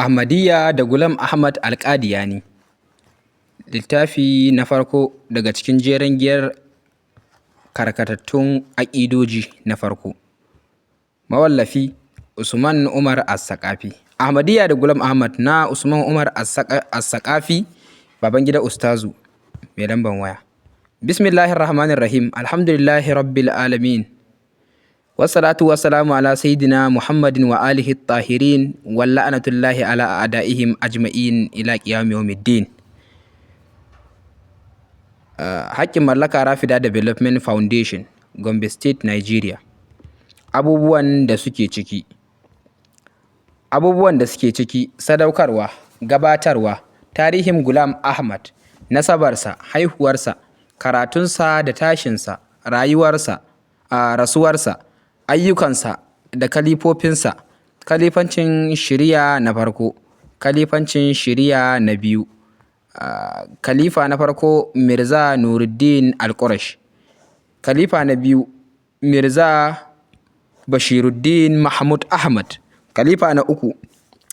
Ahmadiyya da Ghulam Ahmad Al-Qadiani. Littafi na farko daga cikin jeren giyar karkatattun aƙidoji na farko. Mawallafi Usman Umar As-Saƙafi. Ahmadiyya da Ghulam Ahmad na Usman Umar As-Saƙafi, Babangida Ustazu, mai lamban waya. Bismillahir Rahmanir Rahim. Alhamdulillahi Rabbil Alamin. Wassalatu wassalamu ala sayyidina Muhammadin wa alihi tahirin wal la'natullahi ala a'daihim ajma'in ila qiyam yawmiddin. Haƙƙin mallaka Rafida Development Foundation, Gombe State, Nigeria. Abubuwan da suke ciki. Abubuwan da suke ciki: sadaukarwa, gabatarwa, tarihin Ghulam Ahmad, nasabarsa, haihuwarsa, karatunsa da tashinsa, rayuwarsa, rasuwarsa, ayyukansa da kalifofinsa, kalifancin shiriya na farko, kalifancin shiriya na biyu, khalifa na farko Mirza Nuruddin Al-Qurash, khalifa na biyu Mirza Bashiruddin Mahmud Ahmad, khalifa na uku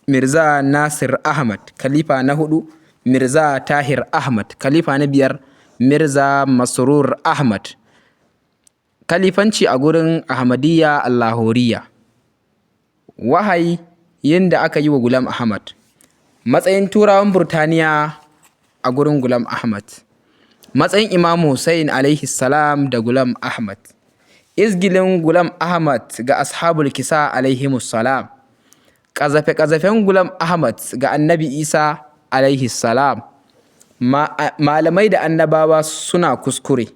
Mirza Nasir Ahmad, khalifa na hudu Mirza Tahir Ahmad, khalifa na biyar Mirza Masrur Ahmad. Kalifanci a gurin Ahmadiyya Lahoriya. Wahayi da aka yi wa Ghulam Ahmad. Matsayin Turawan Burtaniya a gurin Ghulam Ahmad. Matsayin Imam Hussein alaihi salam da Ghulam Ahmad. Izgilin Ghulam Ahmad ga Ashabul Kisa alaihimus salam. Ƙazafe-ƙazafen Ghulam Ahmad ga Annabi Isa alaihi salam. Malamai da annabawa suna kuskure.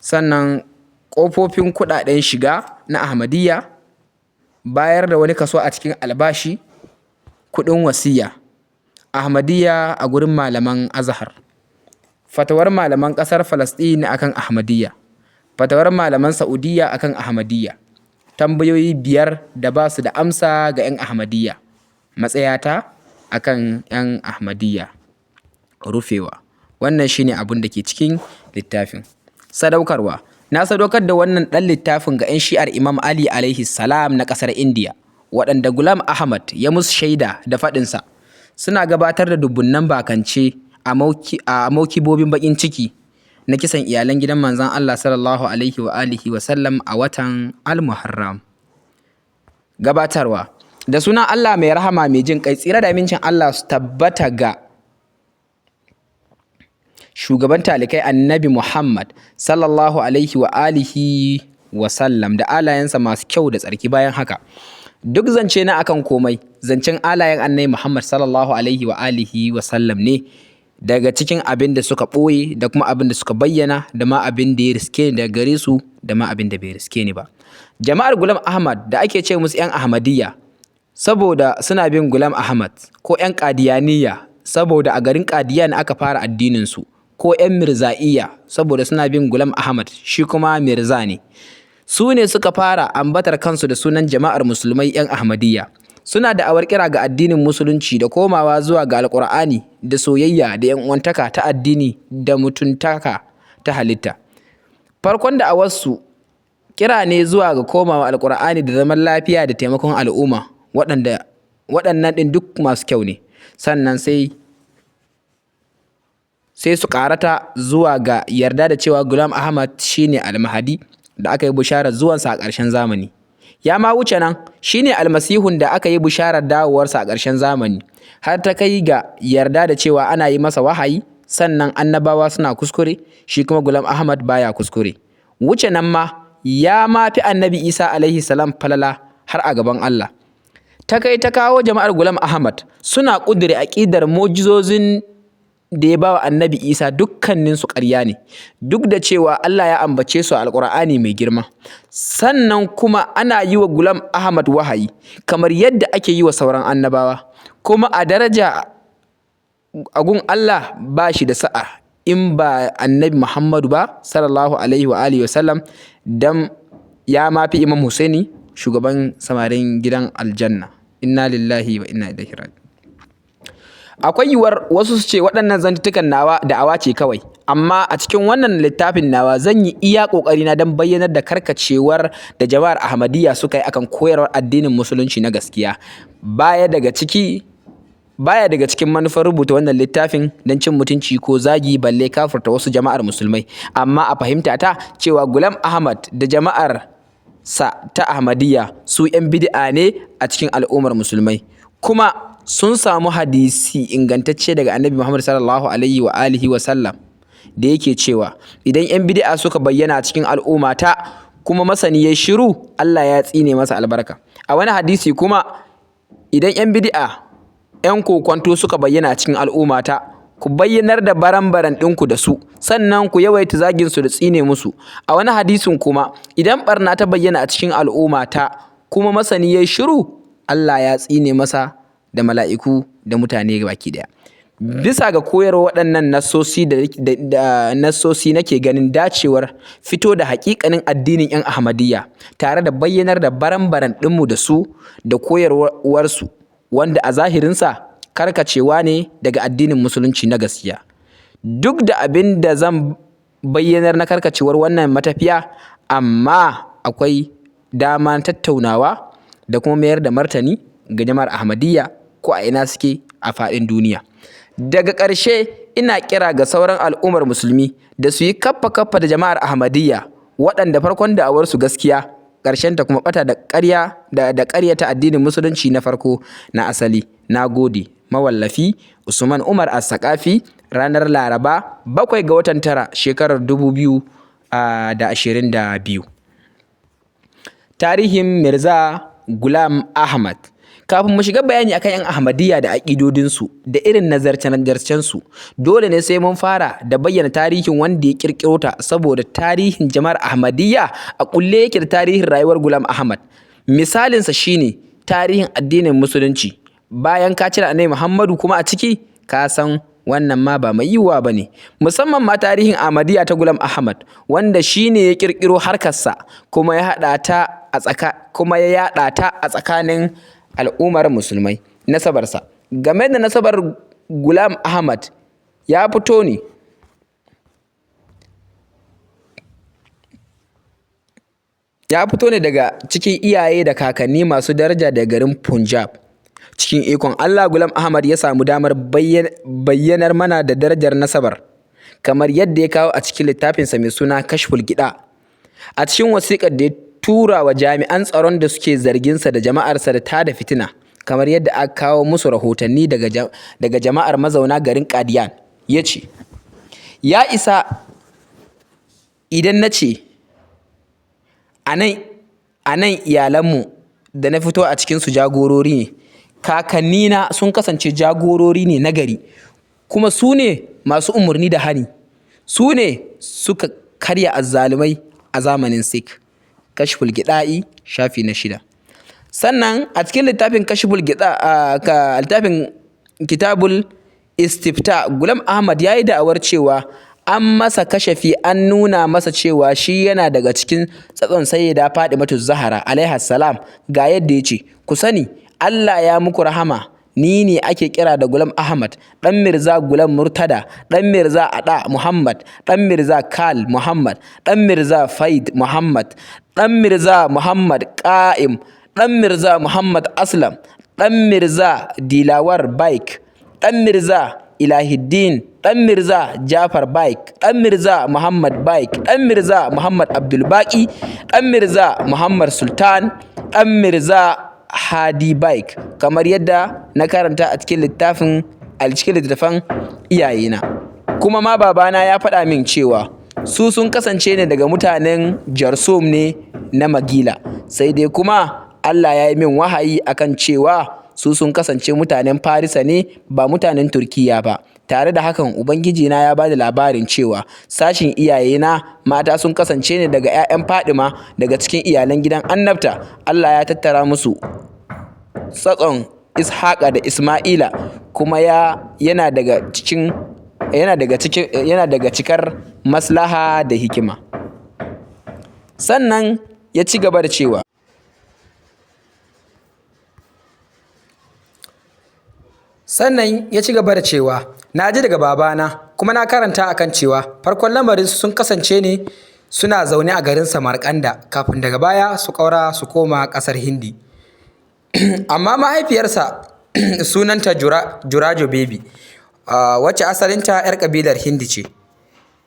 Sannan ƙofofin kuɗaɗen shiga na Ahmadiyya, bayar da wani kaso a cikin albashi, kuɗin wasiyya. Ahmadiyya a gurin malaman Azhar. Fatawar malaman ƙasar Falasɗin akan Ahmadiyya. Fatawar malaman Saudiyya akan Ahmadiyya. Tambayoyi 5 da ba su da amsa ga 'yan Ahmadiyya. Matsayata akan 'yan Ahmadiyya. Rufewa. Wannan shine abun da ke cikin littafin. Sadaukarwa. Na sadaukar da wannan ɗan littafin ga 'yan Shi'ar Imam Ali alaihi salam na ƙasar Indiya, waɗanda Ghulam Ahmad ya musu shaida da faɗinsa. Suna gabatar da dubunnan bakance a maukibobin baƙin ciki na kisan iyalan gidan Manzon Allah sallallahu alaihi wa alihi wa sallam a watan Al-Muharram. Gabatarwa. Da sunan Allah mai rahama mai jin ƙai, tsira da amincin Allah su tabbata ga shugaban talikai Annabi Muhammad sallallahu alaihi wa alihi wa sallam da alayensa masu kyau da tsarki. Bayan haka, duk zance na akan komai zancen alayen Annabi Muhammad sallallahu alaihi wa alihi wa sallam ne, daga cikin abin da suka ɓoye da kuma abin da suka bayyana, da ma abin da ya riske ni daga gare su, da ma abin da bai riske ni ba. Jama'ar Ghulam Ahmad da ake ce musu 'yan Ahmadiyya saboda suna bin Ghulam Ahmad, ko 'yan Qadiyaniyya saboda a garin Qadiyan aka fara addinin su, ko 'yan Mirza'iyya saboda suna bin Ghulam Ahmad, shi kuma Mirza ne, su ne suka fara ambatar kansu da sunan jama'ar musulmai 'yan Ahmadiyya. Suna da'awar kira ga addinin Musulunci da komawa zuwa ga Alƙur'ani da soyayya da 'yan uwantaka ta addini da mutuntaka ta halitta. Farkon da'awarsu kira ne zuwa ga komawa Alƙur'ani da zaman lafiya da taimakon al'umma. Waɗanda waɗannan ɗin duk masu kyau ne. Sannan sai su ƙarata zuwa ga yarda da cewa Ghulam Ahmad shine Almahadi da aka yi bisharar zuwansa a ƙarshen zamani. Ya ma wuce nan, shine Almasihun da aka yi bisharar dawowarsa a ƙarshen zamani, har ta kai ga yarda da cewa ana yi masa wahayi. Sannan annabawa suna kuskure, shi kuma Ghulam Ahmad baya kuskure. Wuce nan ma, ya ma fi Annabi Isa alaihi salam falala har a gaban Allah. Ta kai ta kawo, jama'ar Ghulam Ahmad suna ƙudure aƙidar mu'jizozin da ya bawa Annabi Isa dukkaninsu ƙarya ne, duk da cewa Allah ya ambace su a Alƙur'ani mai girma. Sannan kuma ana yi wa Ghulam Ahmad wahayi kamar yadda ake yi wa sauran annabawa, kuma a daraja a gun Allah ba shi da sa'a in ba Annabi Muhammadu ba sallallahu alaihi wa alihi wasallam, dan ya ma fi Imam Husaini, shugaban samarin gidan aljanna. Inna lillahi wa inna ilaihi raji'un. Akwai yiwuwar wasu su ce waɗannan zantuttukan nawa da'awa ce kawai, amma a cikin wannan littafin nawa zan yi iya ƙoƙarina don bayyanar da karkacewar da jama'ar Ahmadiyya suka yi akan koyarwar addinin Musulunci na gaskiya. Baya daga ciki Baya daga cikin manufar rubuta wannan littafin don cin mutunci ko zagi, balle kafirta wasu jama'ar musulmai, amma a fahimta ta cewa Ghulam Ahmad da jama'ar sa ta Ahmadiyya su 'yan bid'a ne a cikin al'ummar musulmai, kuma sun samu hadisi ingantacce daga Annabi Muhammad sallallahu alaihi wa alihi wa sallam da yake cewa idan 'yan bid'a suka bayyana a cikin al'umma ta kuma masani ya shiru, Allah ya tsine masa albarka. A wani hadisi kuma, idan 'yan bid'a 'yan kokwanto suka bayyana a cikin al'umma ta, ku bayyanar da baran-baran ɗinku da su, sannan ku yawaita zagin su da tsine musu. A wani hadisin kuma, idan barna ta bayyana a cikin al'umma ta kuma masani ya shiru, Allah ya tsine masa da mala'iku da mutane baki ɗaya. Bisa ga koyarwar waɗannan nassosi da nassosi, nake ganin dacewar fito da haƙiƙanin addinin 'yan Ahmadiyya tare da bayyanar da baran-baran ɗinmu da su da koyarwarsu, wanda a zahirinsa karkacewa ne daga addinin musulunci na gaskiya. Duk da abin da zan bayyanar na karkacewar wannan matafiya, amma akwai dama tattaunawa da kuma mayar da martani ga jama'ar Ahmadiyya ko a ina suke a faɗin duniya. Daga ƙarshe, ina kira ga sauran al'ummar musulmi da su yi kaffa-kaffa da jama'ar Ahmadiyya, waɗanda farkon da'awarsu gaskiya, ƙarshenta kuma ɓata da ƙarya da ƙaryata addinin musulunci na farko na asali. Na gode. Mawallafi Usman Umar As-Saqafi, ranar Laraba, 7 ga watan 9, shekarar 2022. Tarihin Mirza Ghulam Ahmad. Kafin mu shiga bayani akan 'yan Ahmadiyya da aƙidodinsu da irin nazarce-nazarcensu, dole ne sai mun fara da bayyana tarihin wanda ya ƙirƙiro ta, saboda tarihin jama'ar Ahmadiyya a ƙulle yake da tarihin rayuwar Ghulam Ahmad. Misalinsa shine tarihin addinin musulunci. Bayan ka cire Annabi Muhammadu kuma a ciki, ka san wannan ma ba mai yiwuwa ba ne. Musamman ma tarihin Ahmadiyya ta Ghulam Ahmad, wanda shi ne ya ƙirƙiro harkarsa kuma ya haɗa ta a tsaka kuma ya yaɗa ta a tsakanin al'ummar musulmai. Nasabarsa. Game da nasabar Ghulam Ahmad, ya fito ne daga cikin iyaye da kakanni masu daraja daga garin Punjab. Cikin ikon Allah, Ghulam Ahmad ya samu damar bayyanar mana da darajar nasabar, kamar yadda ya kawo a cikin littafinsa mai suna Kashful Gida. A cikin wasiƙar da ya tura wa jami'an tsaron da suke zarginsa da jama'arsa da tada fitina, kamar yadda aka kawo musu rahotanni daga jama'ar mazauna garin Qadian, ya ce, "Ya isa idan na ce a nan iyalanmu da na fito a cikinsu jagorori ne, kakannina sun kasance jagorori ne nagari, kuma su ne masu umarni da hani, su ne suka karya azzalumai a zamanin Sikh." Kashful Gida'i, shafi na 6. Sannan a cikin littafin Kashful Gida, littafin Kitabul Istifta, Ghulam Ahmad ya yi da'awar cewa an masa kashafi, an nuna masa cewa shi yana daga cikin tsatson Sayyida Fatimatu Zahra alaiha salam, ga yadda ya ce: "Ku sani, Allah ya muku rahama, ni ne ake kira da Ghulam Ahmad ɗan Mirza Ghulam Murtada ɗan Mirza Ada Muhammad ɗan Mirza Kal Muhammad ɗan Mirza Faid Muhammad ɗan Mirza Muhammad Qa'im ɗan Mirza Muhammad Aslam ɗan Mirza Dilawar Baik ɗan Mirza Ilahiddin ɗan Mirza Jafar Baik ɗan Mirza Muhammad Baik ɗan Mirza Muhammad Abdul Baqi ɗan Mirza Muhammad Sultan ɗan Mirza Hadi Baik, kamar yadda na karanta a cikin littattafan iyayena. Kuma ma babana ya faɗa min cewa su sun kasance ne daga mutanen Jarsum ne na Magila, sai dai kuma Allah ya yi min wahayi akan cewa su sun kasance mutanen Farisa ne, ba mutanen Turkiyya ba. Tare da hakan, Ubangijina ya bani labarin cewa sashin iyayena mata sun kasance ne daga 'ya'yan Fadima, daga cikin iyalan gidan annabta. Allah ya tattara musu tsatson Ishaqa da Isma'ila, kuma yana daga cikar maslaha da hikima." Sannan ya ci gaba da cewa, "Na ji daga babana kuma na karanta akan cewa farkon lamarinsu sun kasance ne suna zaune a garin Samarkanda kafin daga baya su ƙaura su koma ƙasar Hindi. Amma mahaifiyarsa Sunanta Jurajo Baby, wacce asalinta 'yar ƙabilar Hindi ce.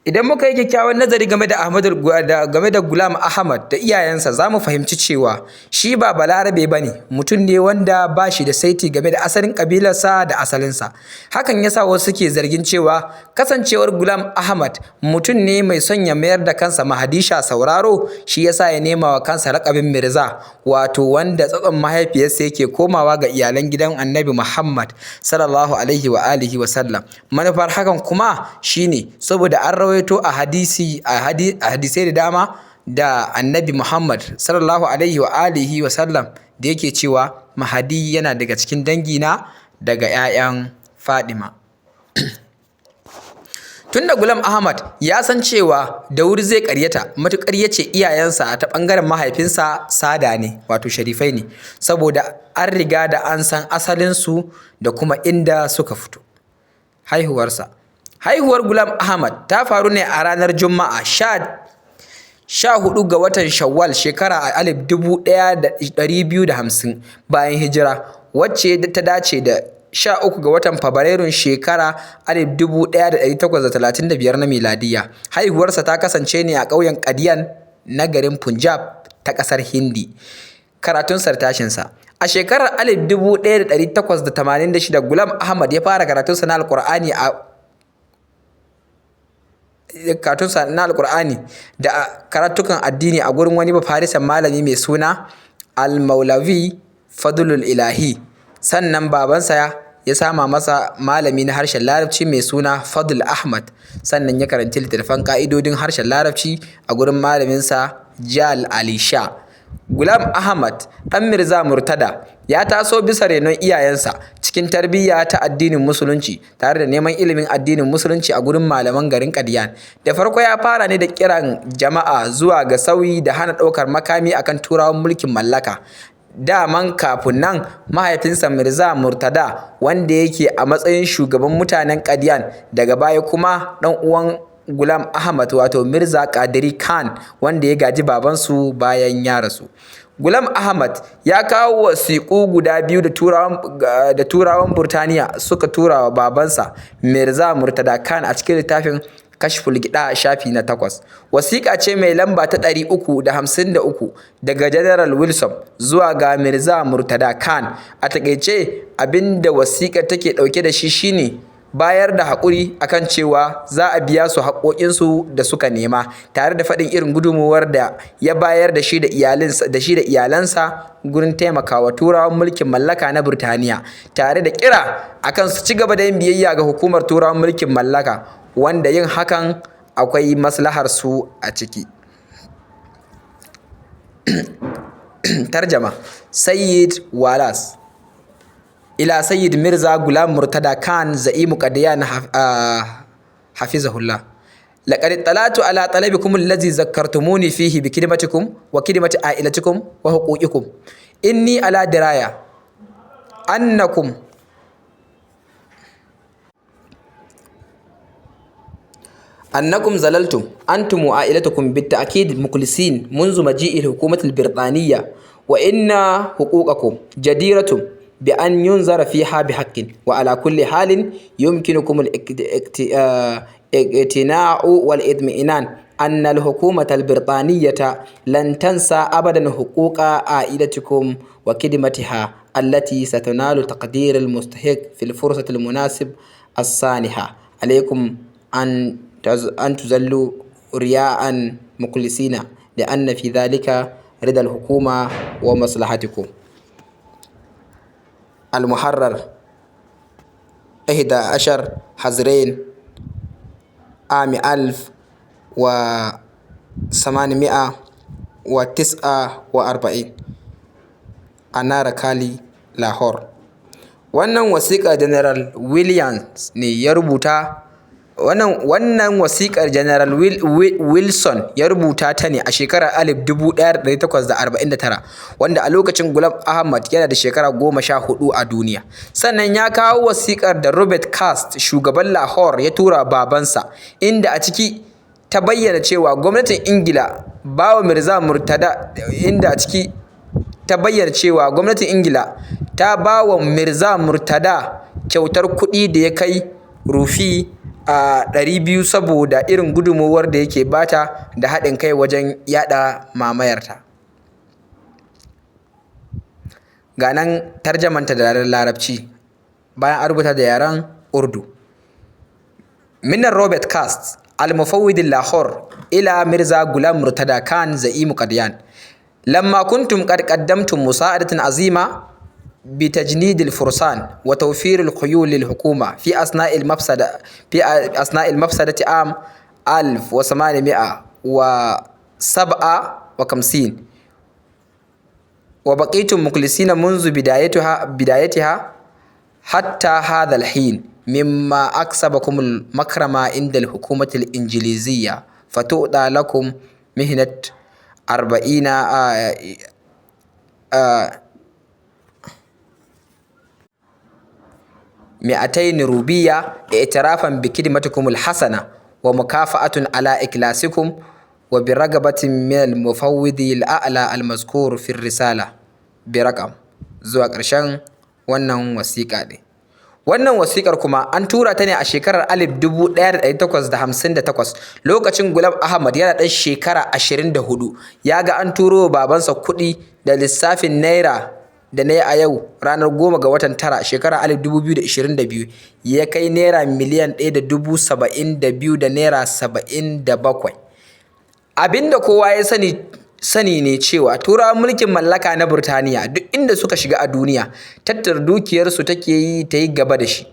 Idan muka yi kyakkyawan nazari game da Ahmadu game da Ghulam Ahmad da iyayensa, za mu fahimci cewa shi ba Balarabe ba ne, mutum ne wanda ba shi da saiti game da asalin ƙabilarsa da asalinsa. Hakan ya sa wasu suke zargin cewa kasancewar Ghulam Ahmad mutum ne mai son ya mayar da kansa Mahdi sha sauraro, shi ya sa ya nema wa kansa laƙabin Mirza, wato wanda tsatson mahaifiyarsa yake komawa ga iyalan gidan Annabi Muhammad sallallahu alaihi wa alihi wa sallam. Manufar hakan kuma shine saboda an rawaito a hadisi a hadisai da dama da Annabi Muhammad sallallahu alaihi wa alihi wa sallam da yake cewa Mahdi yana daga cikin dangina daga 'ya'yan Fadima. Tunda Ghulam Ahmad ya san cewa da wuri zai ƙaryata matuƙar ya ce iyayensa ta ɓangaren mahaifinsa sada ne, wato sharifai ne, saboda an riga da an san asalinsu da kuma inda suka fito. Haihuwarsa. Haihuwar Ghulam Ahmad ta faru ne a ranar Juma'a 14 ga watan Shawwal, shekara 1250 bayan hijira, wacce ta dace da 13 ga watan Fabrairun shekara 1835 na miladiyya. Haihuwarsa ta kasance ne a ƙauyen Qadian na garin Punjab ta ƙasar Hindi. Karatunsa da tashinsa. A shekarar 1886 Ghulam Ahmad ya fara karatunsa na Alƙur'ani a karatunsa na Alƙur'ani da karatukan addini a gurin wani Bafarisan malami mai suna Al-Maulavi Fadlul Ilahi. Sannan babansa ya sama masa malami na harshen Larabci mai suna Fadl Ahmad. Sannan ya karanci littattafan ƙa'idodin harshen Larabci a gurin malaminsa Jal Ali Shah. Ghulam Ahmad ɗan Mirza Murtada ya taso bisa renon iyayensa cikin tarbiyya ta addinin Musulunci tare da neman ilimin addinin Musulunci a gurin malaman garin Qadian. Da farko ya fara ne da kiran jama'a zuwa ga sauyi da hana ɗaukar makami akan Turawan mulkin mallaka. Daman kafin nan mahaifinsa Mirza Murtada, wanda yake a matsayin shugaban mutanen Qadian, daga baya kuma ɗan uwan Ghulam Ahmad, wato Mirza Qadri Khan, wanda ya gaji babansu bayan ya rasu. Ghulam Ahmad ya kawo wasiƙu guda biyu da Turawan Burtaniya suka tura wa babansa Mirza Murtada Khan a cikin littafin Kashful Gida, shafi na 8. Wasiƙa ce mai lamba ta 353 daga General Wilson zuwa ga Mirza Murtada Khan. A taƙaice, abin da wasiƙar take ɗauke da shi shine bayar da haƙuri akan cewa za a biya su haƙƙoƙinsu da suka nema, tare da faɗin irin gudunmuwar da ya bayar da shi da iyalansa gurin taimakawa Turawan mulkin mallaka na Burtaniya, tare da kira akan su ci gaba da yin biyayya ga hukumar Turawan mulkin mallaka, wanda yin hakan akwai maslahar su a ciki. Tarjama: Sayyid Wallace إلى سيد ميرزا غلام مرتضى خان زعيم قديان حفظه الله. لقد اطلعت على طلبكم الذي ذكرتموني فيه بكلمتكم وكلمة عائلتكم وحقوقكم. إني على دراية أنكم ظللتم أنتم وعائلتكم بالتأكيد مخلصين منذ مجيء الحكومة البريطانية، وإن حقوقكم جديرة بأن ينظر فيها بحق. وعلى كل حال يمكنكم الاقتناع والاطمئنان أن الحكومة البريطانية لن تنسى أبدا حقوق عائلتكم وخدمتها التي ستنال تقدير المستحق في الفرصة المناسب السانحة. عليكم أن تظلوا رياء مخلصين، لأن في ذلك رضا الحكومة ومصلحتكم. المحرر 11 حزرين عام 1849, Anarkali, Lahore. Wannan wasiƙar General Williams ne ya rubuta. Wannan wasiƙar General Wilson ya rubuta ta ne a shekarar 1849, wanda a lokacin Ghulam Ahmad yana da shekara 14 a duniya. Sannan ya kawo wasiƙar da Robert Cast, shugaban Lahore, ya tura babansa, inda a ciki ta bayyana cewa gwamnatin Ingila bawa Mirza Murtada inda a ciki ta bayyana cewa gwamnatin Ingila ta ba wa Mirza Murtada kyautar kuɗi da ya kai rufi 200 saboda irin gudunmawar da yake bata da haɗin kai wajen yaɗa mamayarta. Ga nan tarjamanta da yaren Larabci bayan an rubuta da yaren Urdu. Minar Robert Cast al-Mufawwid Lahore ila Mirza Ghulam Murtada Khan Za'im Qadian. لما كنتم قد قدمتم مساعدة عظيمة بتجنيد الفرسان وتوفير الخيول للحكومة في أثناء المفسدة عام 1857، وبقيتم مخلصين منذ بدايتها حتى هذا الحين، مما أكسبكم المكرمة عند الحكومة الإنجليزية، فتعطى لكم مهنة 40 200 روبية اعترافا بخدمتكم الحسنة ومكافأة على إخلاصكم، وبرغبة من المفوض الأعلى المذكور في الرسالة برقم، zuwa ƙarshen wannan wasiƙa ɗin. Wannan wasiƙar kuma an tura ta ne a shekarar 1858, lokacin Ghulam Ahmad yana ɗan shekara 24. Ya ga an turo wa babansa kuɗi da lissafin naira da na yi a yau ranar 10 ga watan tara shekarar 2022 ya kai naira 1,072,000 da naira 77. Abinda kowa ya sani ne cewa Turawan mulkin mallaka na Burtaniya duk inda suka shiga a duniya tattara dukiyarsu take yi ta yi gaba da shi.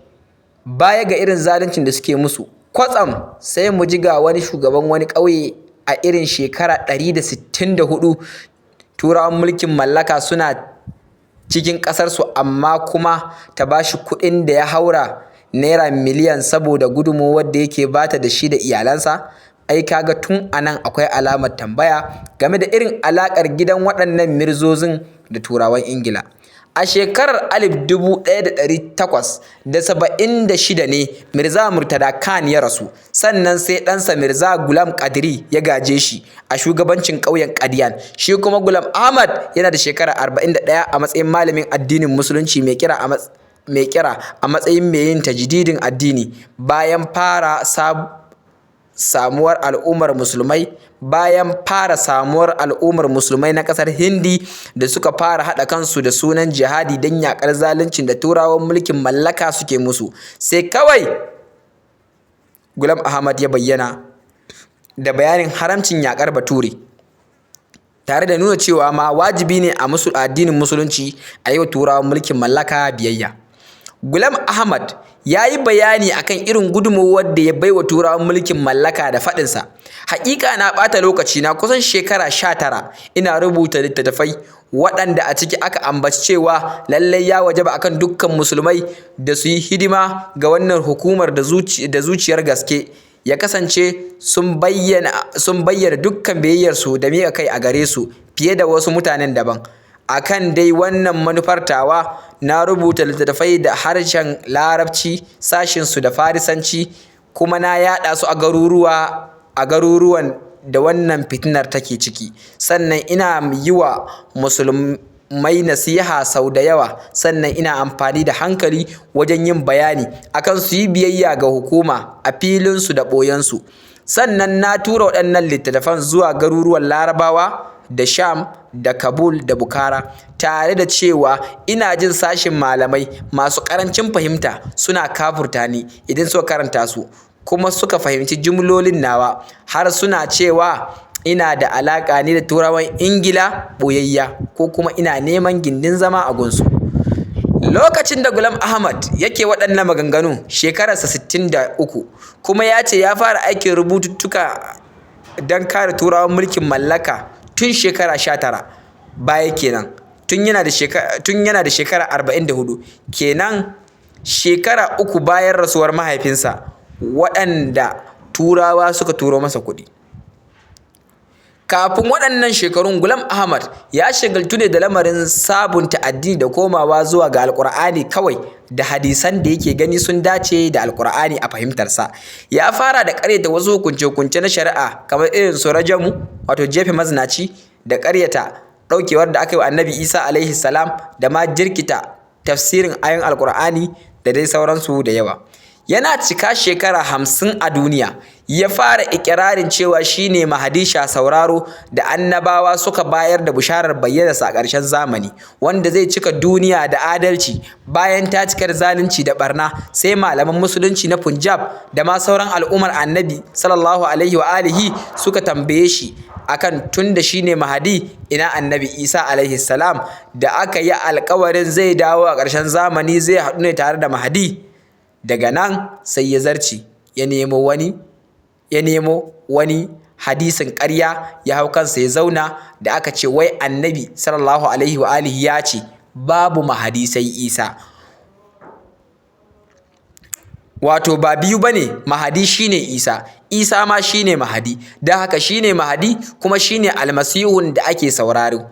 Baya ga irin zaluncin da suke musu, kwatsam sai mu ji ga wani shugaban wani ƙauye a irin shekara 164 Turawan mulkin mallaka suna cikin ƙasarsu, amma kuma ta ba shi kuɗin da ya haura naira miliyan saboda gudunmawar da yake bata da shi da iyalansa. Ai ka ga tun a nan akwai alamar tambaya game da irin alaƙar gidan waɗannan mirzozin da Turawan Ingila. A shekarar 1876 ne Mirza Murtada Khan ya rasu, sannan sai ɗansa Mirza Ghulam Qadri ya gaje shi a shugabancin ƙauyen Qadian. Shi kuma Ghulam Ahmad yana da shekara 41 a matsayin malamin addinin Musulunci mai kira a matsayin mai yin tajdidin addini bayan fara samuwar al'ummar musulmai na ƙasar Hindi da suka fara haɗa kansu da sunan jihadi don yaƙar zaluncin da Turawan mulkin mallaka suke musu, sai kawai Ghulam Ahmad ya bayyana da bayanin haramcin yaƙar Bature, tare da nuna cewa ma wajibi ne a addinin Musulunci a yi wa Turawan mulkin mallaka biyayya. Ghulam Ahmad ya yi bayani akan irin gudunmawar da ya baiwa Turawan mulkin mallaka da faɗinsa: "Haƙiƙa na ɓata lokacina kusan shekara 19 ina rubuta littattafai waɗanda a ciki aka ambaci cewa lallai ya wajaba akan dukkan musulmai da su yi hidima ga wannan hukumar da zuciyar gaske, ya kasance sun bayyana dukkan biyayyarsu da miƙa kai a gare su fiye da wasu mutanen daban. A kan dai wannan manufar tawa na rubuta littattafai da harshen Larabci, sashensu da Farisanci, kuma na yaɗa su a garuruwan da wannan fitinar take ciki. Sannan ina yi wa musulmai nasiha sau da yawa, sannan ina amfani da hankali wajen yin bayani akan su yi biyayya ga hukuma a filinsu da ɓoyensu. Sannan na tura waɗannan littattafan zuwa garuruwan Larabawa da Sham da Kabul da Bukhara, tare da cewa ina jin sashen malamai masu ƙarancin fahimta suna kafurta ni idan suka karanta su kuma suka fahimci jumlolin nawa, har suna cewa ina da alaƙa ne da Turawan Ingila ɓoyayya ko kuma ina neman gindin zama a gunsu." Lokacin da Ghulam Ahmad yake waɗannan maganganu shekararsa 63, kuma ya ce ya fara aikin rubututtuka don kare Turawan mulkin mallaka tun shekara 19 baya kenan, tun yana da shekara 44 kenan, shekara 3 bayan rasuwar mahaifinsa, waɗanda Turawa suka turo masa kuɗi. Kafin waɗannan shekarun Ghulam Ahmad ya shagaltu ne da lamarin sabunta addini da komawa zuwa ga Alƙur'ani kawai da hadisan da yake gani sun dace da Alƙur'ani a fahimtarsa. Ya fara da ƙaryata wasu hukunce-hukunce na shari'a kamar irin su rajamu, wato jefe mazinaci, da ƙaryata ɗaukewar da aka yi wa Annabi Isa alaihi salam, da ma jirkita tafsirin ayoyin Alkur'ani da dai sauransu da yawa. Yana cika shekara 50 a duniya ya fara ikirarin cewa shine Mahadi sha sauraro da annabawa suka bayar da bisharar bayyanarsa a ƙarshen zamani, wanda zai cika duniya da adalci bayan ta cika da zalunci da barna. Sai malaman musulunci na Punjab da ma sauran al'ummar Annabi sallallahu alaihi wa alihi suka tambaye shi akan tunda shine Mahadi, ina Annabi Isa alaihi salam da aka yi alƙawarin zai dawo a ƙarshen zamani, zai haɗu ne tare da Mahadi? Daga nan sai ya zarce ya nemo wani hadisin ƙarya ya hau kansa ya zauna, da aka ce wai Annabi sallallahu alaihi wa alihi ya ce babu Mahadi sai Isa, wato ba biyu bane, Mahadi shine Isa, Isa ma shine Mahadi, don haka shine Mahadi kuma shine Almasihun da ake sauraro.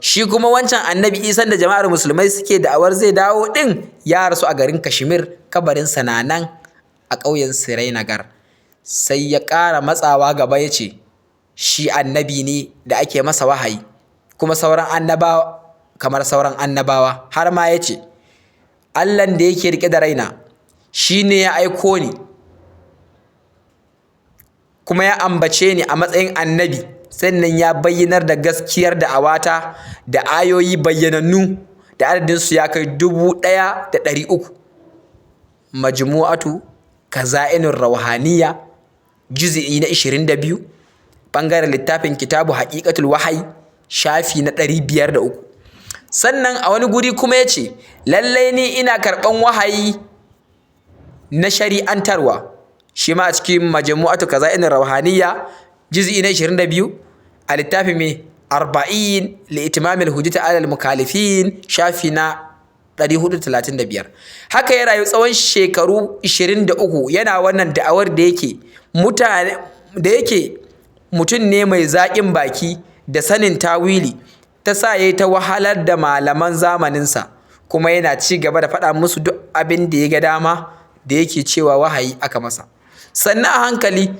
Shi kuma wancan Annabi Isan da jama'ar musulmai suke da'awar zai dawo din ya rasu a garin Kashmir, kabarinsa na nan a ƙauyen Srinagar. Sai ya ƙara matsawa gaba ya ce shi annabi ne da ake masa wahayi kuma sauran annabawa, kamar sauran annabawa, har ma ya ce, "Allahn da yake riƙe da raina shi ne ya aiko ni kuma ya ambace ni a matsayin annabi, sannan ya bayyanar da gaskiyar da'awata da ayoyi bayyanannu da adadinsu ya kai 1300." Majmu'atu Kaza'inur Rauhaniya, juz'i na 22, ɓangaren littafin Kitabu Haƙiƙatul Wahayi, shafi na 503. Sannan a wani guri kuma ya ce, "Lallai ni ina karɓan wahayi na shari'antarwa." Shi ma a cikin Majmu'atu Kaza'inur Rauhaniya, juz'i na 22, a littafi mai 40 li itmamil hujjati alal mukalifin, shafi na 435. Haka ya rayu tsawon shekaru 23 yana wannan da'awar. Da yake mutum ne mai zaƙin baki da sanin tawili, ta sa ya yi ta wahalar da malaman zamaninsa, kuma yana ci gaba da faɗa musu duk abin da ya ga dama da yake cewa wahayi aka masa. Sannan a hankali,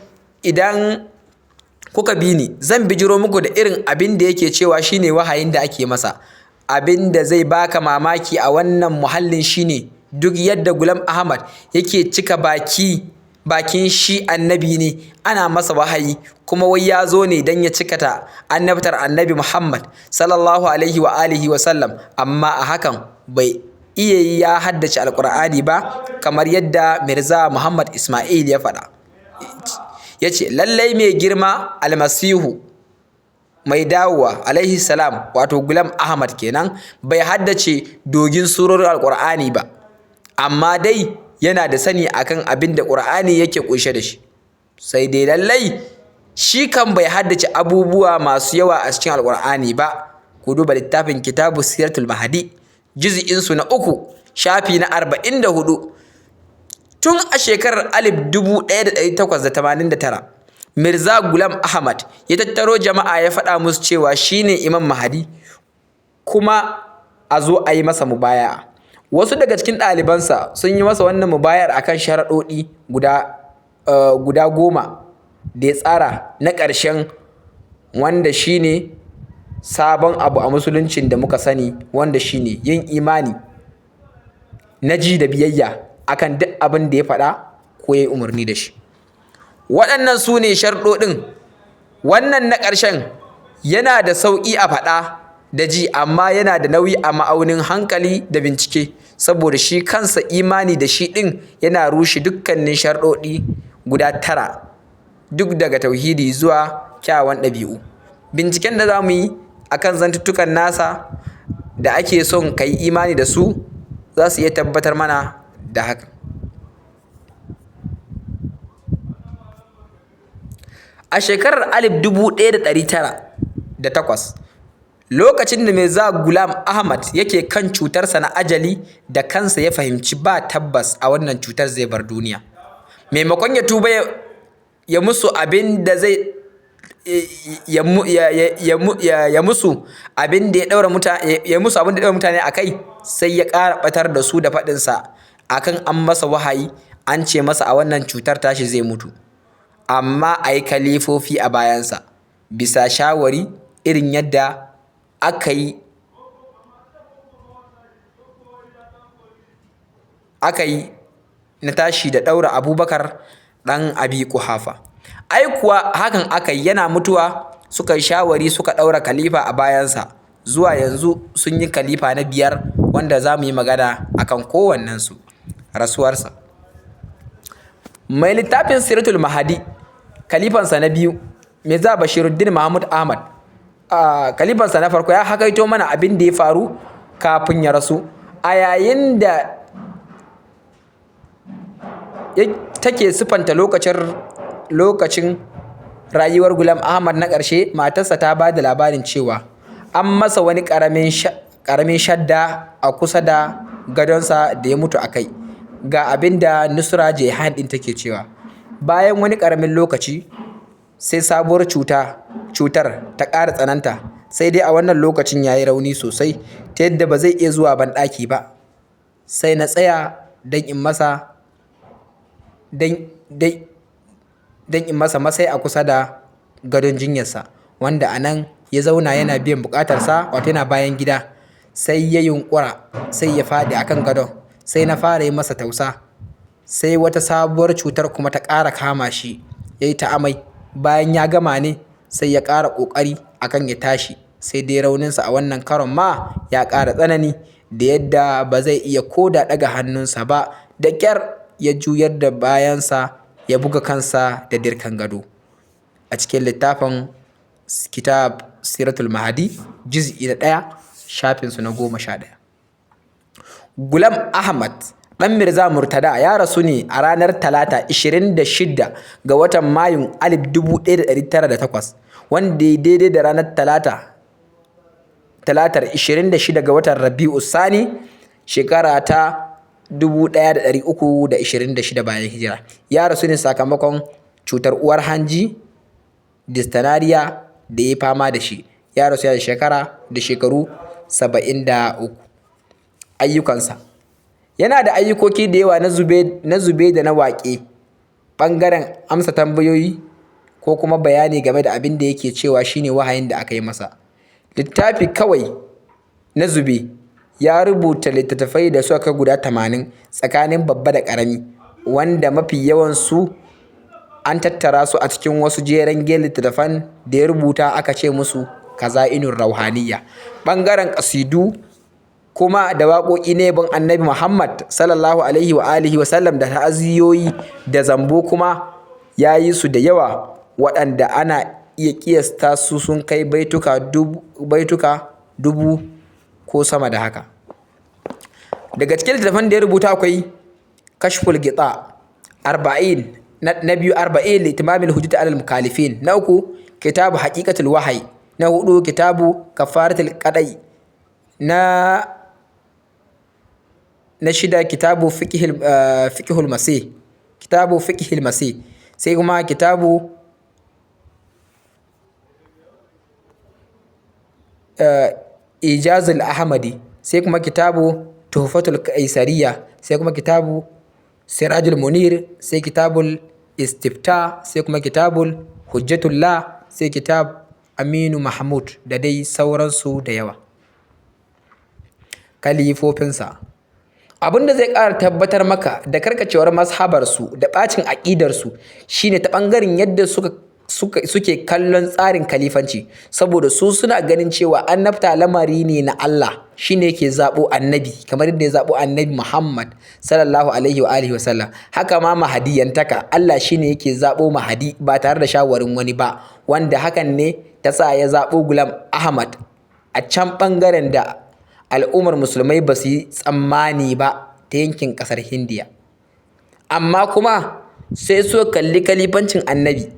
idan kuka bi ni, zan bijiro muku da irin abin da yake cewa shine wahayin da ake masa. Abin da zai baka mamaki a wannan muhallin shine duk yadda Gulam Ahmad yake cika baki bakin shi annabi ne, ana masa wahayi, kuma wai ya zo ne don ya cikata annabtar Annabi Muhammad sallallahu alaihi wa alihi wa sallam, amma a hakan bai iya ya haddace Alkur'ani ba, kamar yadda Mirza Muhammad Ismail ya faɗa, ya ce lallai mai girma Almasihu mai dawowa alaihi salam, wato Gulam Ahmad kenan, bai haddace dogin surorin Alkur'ani ba, amma dai yana da sani akan abin da Ƙur'ani yake ƙunshe da shi. Sai dai lallai shi kan bai haddace abubuwa masu yawa a cikin Alkur'ani ba. Ku duba littafin Kitabu Siratul Mahadi, juz'insu na 3, shafi na 44. Tun a shekarar 1889 Mirza Gulam Ahmad ya tattaro jama'a ya faɗa musu cewa shine Imam Mahadi kuma a zo a yi masa mubaya'a. Wasu daga cikin ɗalibansa sun yi masa wannan mubaya'ar akan sharaɗoɗi guda 10 da ya tsara, na ƙarshen wanda shine sabon abu a musuluncin da muka sani, wanda shine yin imani na ji da biyayya akan duk abin da ya faɗa ko ya yi umarni da shi. Waɗannan su ne sharɗoɗin. Wannan na ƙarshen yana da sauƙi a faɗa da ji, amma yana da nauyi a ma'aunin hankali da bincike, saboda shi kansa imani da shi ɗin yana rushe dukkanin sharɗoɗi guda 9, duk daga tauhidi zuwa kyawawan ɗabi'u. Binciken da za mu yi a kan zantuttukan nasa da ake son ka yi imani da su za su iya tabbatar mana da hakan. A shekarar 1908, lokacin da Mirza Ghulam Ahmad yake kan cutarsa na ajali, da kansa ya fahimci ba tabbas a wannan cutar zai bar duniya. Maimakon ya tuba ya musu abin da zai ya ya musu abin da ya ɗaura mutane ya musu abin da ya ɗaura mutane a kai, sai ya ƙara ɓatar da su da faɗinsa akan an masa wahayi an ce masa a wannan cutar tashi zai mutu, amma a yi kalifofi a bayansa bisa shawari irin yadda aka yi. aka yi na tashi da ɗaura Abubakar ɗan Abi Quhafa. Ai kuwa hakan aka yi, yana mutuwa suka yi shawari suka ɗaura khalifa a bayansa. Zuwa yanzu sun yi khalifa na 5 wanda za mu yi magana akan kowannensu. Rasuwarsa. Mai littafin Siratul Mahadi, khalifansa na biyu, Mirza Bashiruddin Mahmud Ahmad, khalifansa na farko, ya hakaito mana abin da ya faru kafin ya rasu. A yayin da take siffanta lokacin rayuwar Ghulam Ahmad na ƙarshe, matarsa ta ba da labarin cewa an masa wani ƙaramin shadda a kusa da gadonsa da ya mutu a kai. Ga abin da Nusra Jehan ɗin take cewa: bayan wani ƙaramin lokaci sai sabuwar cutar ta ƙara tsananta, sai dai a wannan lokacin ya yi rauni sosai ta yadda ba zai iya zuwa banɗaki ba. Sai na tsaya don in masa masai a kusa da gadon jinyarsa, wanda a nan ya zauna yana biyan buƙatarsa, wato yana bayan gida. Sai ya yunƙura sai ya faɗi a kan gadon. Sai na fara yi masa tausa. Sai wata sabuwar cutar kuma ta ƙara kama shi, ya yi ta amai. Bayan ya gama ne sai ya ƙara ƙoƙari akan ya tashi, sai dai rauninsa a wannan karon ma ya ƙara tsanani da yadda ba zai iya ko da ɗaga hannunsa ba. Da ƙyar ya juyar da bayansa ya buga kansa da dirkan gado. A cikin littafin Kitab Siratul Mahadi, juz'i na 1, shafinsu na 11. Ghulam Ahmad ɗan Mirza Murtada ya rasu ne a ranar Talata 26 ga watan Mayun 1908, wanda ya daidai da ranar Talatar 26 ga watan Rabi'u Sani, shekara ta 1326 bayan hijira. Ya rasu ne sakamakon cutar uwar hanji dysthanaria da ya fama da shi. Ya rasu yana da shekaru 73. Ayyukansa. Yana da ayyukoki da yawa na zube da na waƙe, ɓangaren amsa tambayoyi ko kuma bayani game da abin da yake cewa shine wahayin da aka yi masa. Littafi kawai na zube, ya rubuta littattafai da suka kai guda 80 tsakanin babba da ƙarami, wanda mafi yawansu an tattara su a cikin wasu jeren littattafan da ya rubuta aka ce musu Kaza'inur Rauhaniyya. Ɓangaren ƙasidu kuma da waƙoƙi na yabon Annabi Muhammad sallallahu alaihi wa alihi wa sallam da ta'aziyoyi da zambo kuma ya yi su da yawa, waɗanda ana iya ƙiyasta su sun kai baituka 1000 ko sama da haka. Daga cikin littattafan da ya rubuta akwai Kashful Gita, 40 na biyu 40 Litimamil Hujjati alal Mukhalifin, na uku Kitabu Haqiqatul Wahyi, na hudu Kitabu Kafaratul Qadai, na shida Kitabu Fiqhul Masih, Kitabu Fiqhil Masih, sai kuma Kitabu Ijazul Ahmadi, sai kuma Kitabu Tuhfatul Qaisariyya, sai kuma Kitabu Sirajul Munir, sai Kitabul Istifta, sai kuma Kitabul Hujjatullah, sai Kitab Aminu Mahmud da dai sauransu da yawa. Kalifofinsa. Abin da zai ƙara tabbatar maka da karkacewar mazhabarsu da ɓacin aƙidarsu shine ta ɓangaren yadda suke kallon tsarin kalifanci, saboda su suna ganin cewa annabta lamari ne na Allah, shine yake zaɓo annabi kamar yadda ya zaɓo Annabi Muhammad sallallahu alaihi wa alihi wasallam. Haka ma mahadiyantaka, Allah shine yake zaɓo mahadi ba tare da shawarin wani ba, wanda hakan ne ta sa ya zaɓo Ghulam Ahmad a can ɓangaren da al'ummar musulmai ba su yi tsammani ba, ta yankin ƙasar Hindiya. Amma kuma sai su kalli kalifancin annabi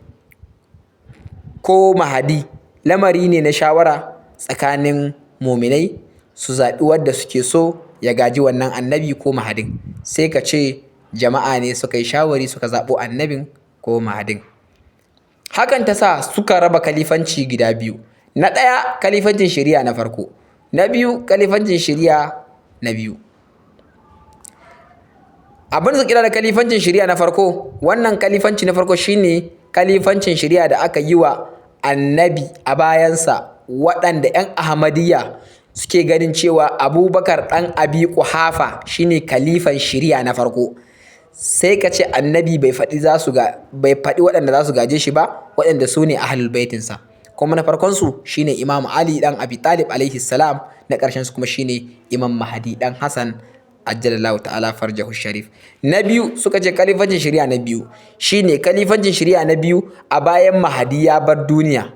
ko mahadi lamari ne na shawara tsakanin muminai su zaɓi wadda suke so ya gaji wannan annabi ko mahadin. Sai ka ce jama'a ne suka yi shawari suka zaɓo annabin ko mahadin. Hakan ta sa suka raba kalifanci gida biyu. Na ɗaya, kalifancin shari'a na farko. Na biyu, kalifancin shari'a na biyu. Abin da suka kira da kalifancin shari'a na farko, wannan kalifanci na farko shine kalifancin shari'a da aka yi wa annabi a bayansa, waɗanda 'yan Ahmadiyya Suke ganin cewa Abubakar ɗan Abi Quhafa shine kalifan shari'a na farko. Sai ka ce annabi bai faɗi za su ga bai faɗi waɗanda za su gaje shi ba, waɗanda su ne ahlul baitinsa. Kuma na farkon su shine Imam Ali ɗan Abi Talib alaihi salam, na ƙarshen su kuma shine Imam Mahdi ɗan Hassan ajjalallahu ta'ala farjahu sharif. Na biyu suka ce kalifancin shari'a na biyu shine kalifancin shari'a na biyu a bayan Mahdi ya bar duniya,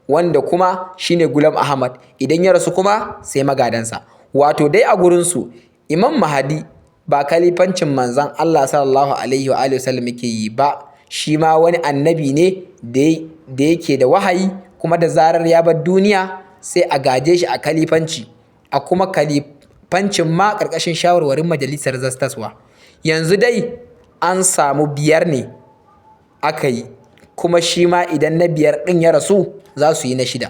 wanda kuma shine Gulam Ahmad. Idan ya rasu kuma sai magadansa. Wato dai a gurin su Imam Mahdi ba kalifancin manzon Allah sallallahu alaihi wa alihi wasallam yake yi ba, shi ma wani annabi ne da yake da wahayi, kuma da zarar ya bar duniya sai a gaje shi a kalifanci, a kuma kalifancin ma ƙarƙashin shawarwarin majalisar zastaswa. Yanzu dai an samu 5 ne aka yi, kuma shi ma idan na 5 ɗin ya rasu za su yi na 6.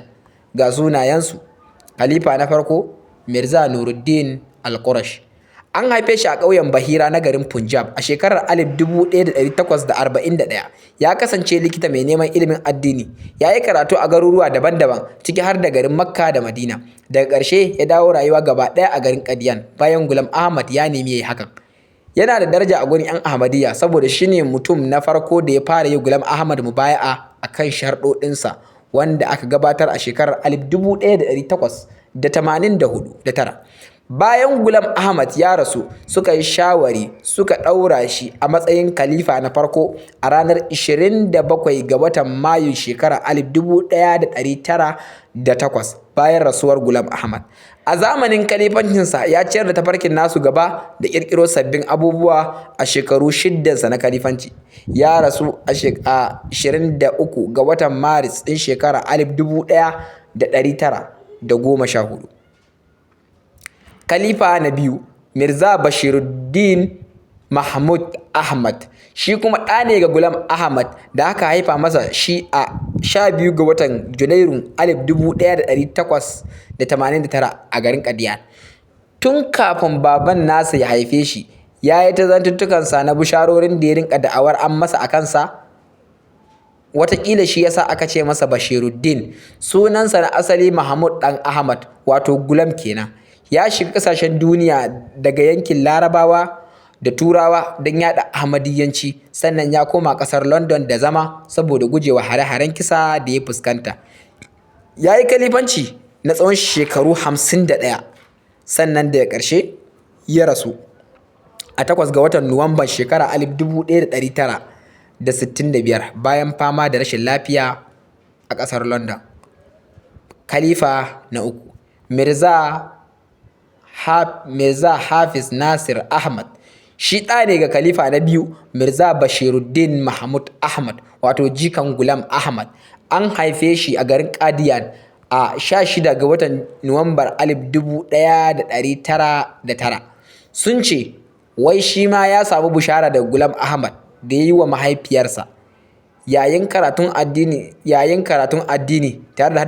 Ga sunayensu: Khalifa na farko Mirza Nuruddin Al-Qurash. An haife shi a ƙauyen Bahira na garin Punjab a shekarar 1841. Ya kasance likita mai neman ilimin addini. Ya yi karatu a garuruwa daban-daban, ciki har da garin Makka da Madina. Daga ƙarshe ya dawo rayuwa gaba ɗaya a garin Qadian bayan Gulam Ahmad ya nemi ya yi hakan. Yana da daraja a gurin 'yan Ahmadiyya saboda shi ne mutum na farko da ya fara yi Gulam Ahmad mubaya'a a kan sharɗoɗinsa, wanda aka gabatar a shekarar 1884. Bayan Gulam Ahmad ya rasu, suka yi shawari suka ɗaura shi a matsayin khalifa na farko a ranar 27 ga watan Mayun shekarar 1908 bayan rasuwar Gulam Ahmad. A zamanin kalifancinsa ya ciyar da tafarkin nasu gaba da ƙirƙiro sabbin abubuwa a shekaru 6 na kalifanci. Ya rasu a 23 ga watan Maris ɗin shekarar 1914. Khalifa na biyu Mirza Bashiruddin Mahmud Ahmad. Shi kuma ɗa ne ga Gulam Ahmad da aka haifa masa shi a 12 ga watan Janairun 1889 a garin Qadian. Tun kafin baban nasa ya haife shi, ya yi ta zantuttukansa na bisharorin da ya rinƙa da'awar an masa a kansa. Wataƙila shi ya sa aka ce masa Bashiruddin. Sunansa na asali Mahmud ɗan Ahmad, wato Gulam kenan. Ya shiga ƙasashen duniya daga yankin Larabawa da Turawa don yaɗa Ahmadiyyanci, sannan ya koma ƙasar London da zama saboda gujewa hare-haren kisa da ya fuskanta. Ya yi kalifanci na tsawon shekaru 51, sannan daga ƙarshe ya rasu a 8 ga watan Nuwamban shekarar 1965 bayan fama da rashin lafiya a ƙasar London. Khalifa na uku Mirza Hafiz Nasir Ahmad. Shi ɗa ne ga khalifa na biyu Mirza Bashiruddin Mahmud Ahmad, wato jikan Gulam Ahmad. An haife shi a garin Qadian a 16 ga watan Nuwambar 1909. Sun ce wai shi ma ya samu bishara daga Gulam Ahmad da ya yi wa mahaifiyarsa. Yayin karatun addini tare da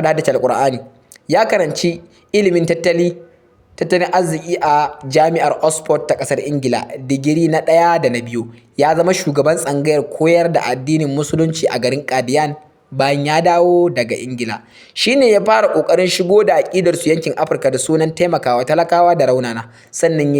haddace Alƙur'ani. Ya karanci ilimin tattalin arziki a Jami'ar Oxford ta ƙasar Ingila, digiri na 1 da na 2. Ya zama shugaban tsangayar koyar da addinin Musulunci a garin Qadian bayan ya dawo daga Ingila. Shi ne ya fara ƙoƙarin shigo da aƙidarsu yankin Afirka da sunan taimakawa talakawa da raunana. Sannan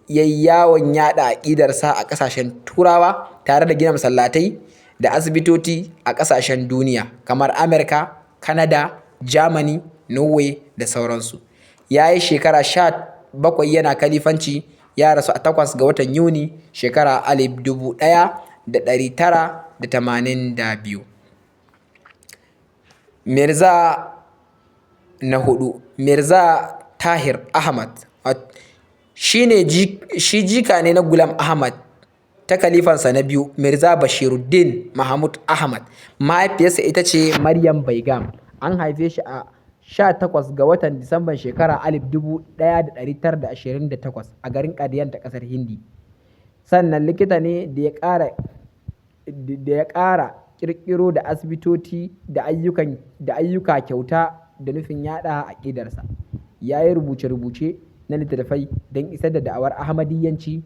ya yi yawon yaɗa aƙidarsa a ƙasashen Turawa tare da gina masallatai da asibitoci a ƙasashen duniya kamar Amurka, Canada, Germany, Norway da sauransu. Ya yi shekara 17 yana kalifanci. Ya rasu a 8 ga watan Yuni shekara 1982. Mirza na hudu Mirza Tahir Ahmad. Shi jika ne na Gulam Ahmad ta kalifansa na biyu Mirza Bashiruddin Mahmud Ahmad. Mahaifiyarsa ita ce Maryam Baigam. An haife shi a 18 ga watan Disamban shekarar 1928 a garin Qadian ta ƙasar Hindi. Sannan likita ne da ya ƙara ƙirƙiro da asibitoci da ayyuka kyauta da nufin yaɗa aƙidarsa. Ya yi rubuce-rubuce na littattafai don isar da da'awar Ahmadiyyanci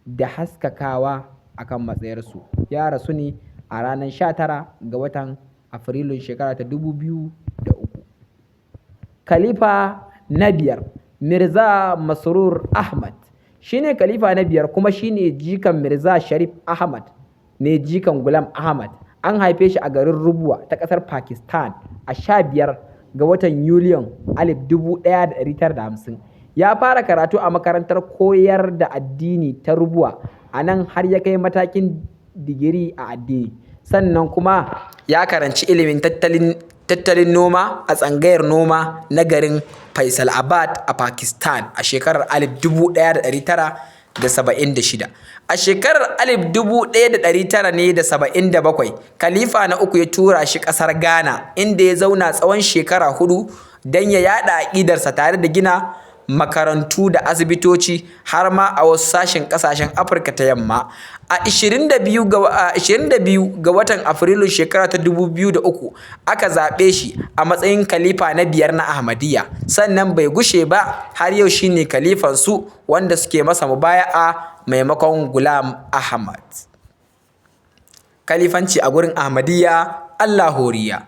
da haskakawa a kan matsayarsu. Ya rasu ne a ranar 19 ga watan Afrilun shekara ta 2003. Khalifa na biyar, Mirza Masroor Ahmad, shine khalifa na biyar kuma shine jikan Mirza Sharif Ahmad ne, jikan Gulam Ahmad. An haife shi a garin Rubuwa ta ƙasar Pakistan a 15 ga watan Yulin 1950. Ya fara karatu a makarantar koyar da addini ta Rubuwa, a nan har ya kai matakin digiri a addini. Sannan kuma ya karanci ilimin tattalin noma a tsangayar noma na garin Faisalabad a Pakistan a shekarar 1976. A shekarar 1977, Khalifa na uku ya tura shi ƙasar Ghana, inda ya zauna tsawon shekara 4 don ya yaɗa aƙidarsa tare da gina makarantu da asibitoci har ma a wasu sashen ƙasashen Afirka ta Yamma. A 22 ga watan Afrilun shekara ta 2003 aka zaɓe shi a matsayin khalifa na biyar na Ahmadiyya, sannan bai gushe ba har yau shi ne khalifansu, wanda suke masa mubaya'a maimakon Ghulam Ahmad. Khalifanci a gurin Ahmadiyya Allahoriya.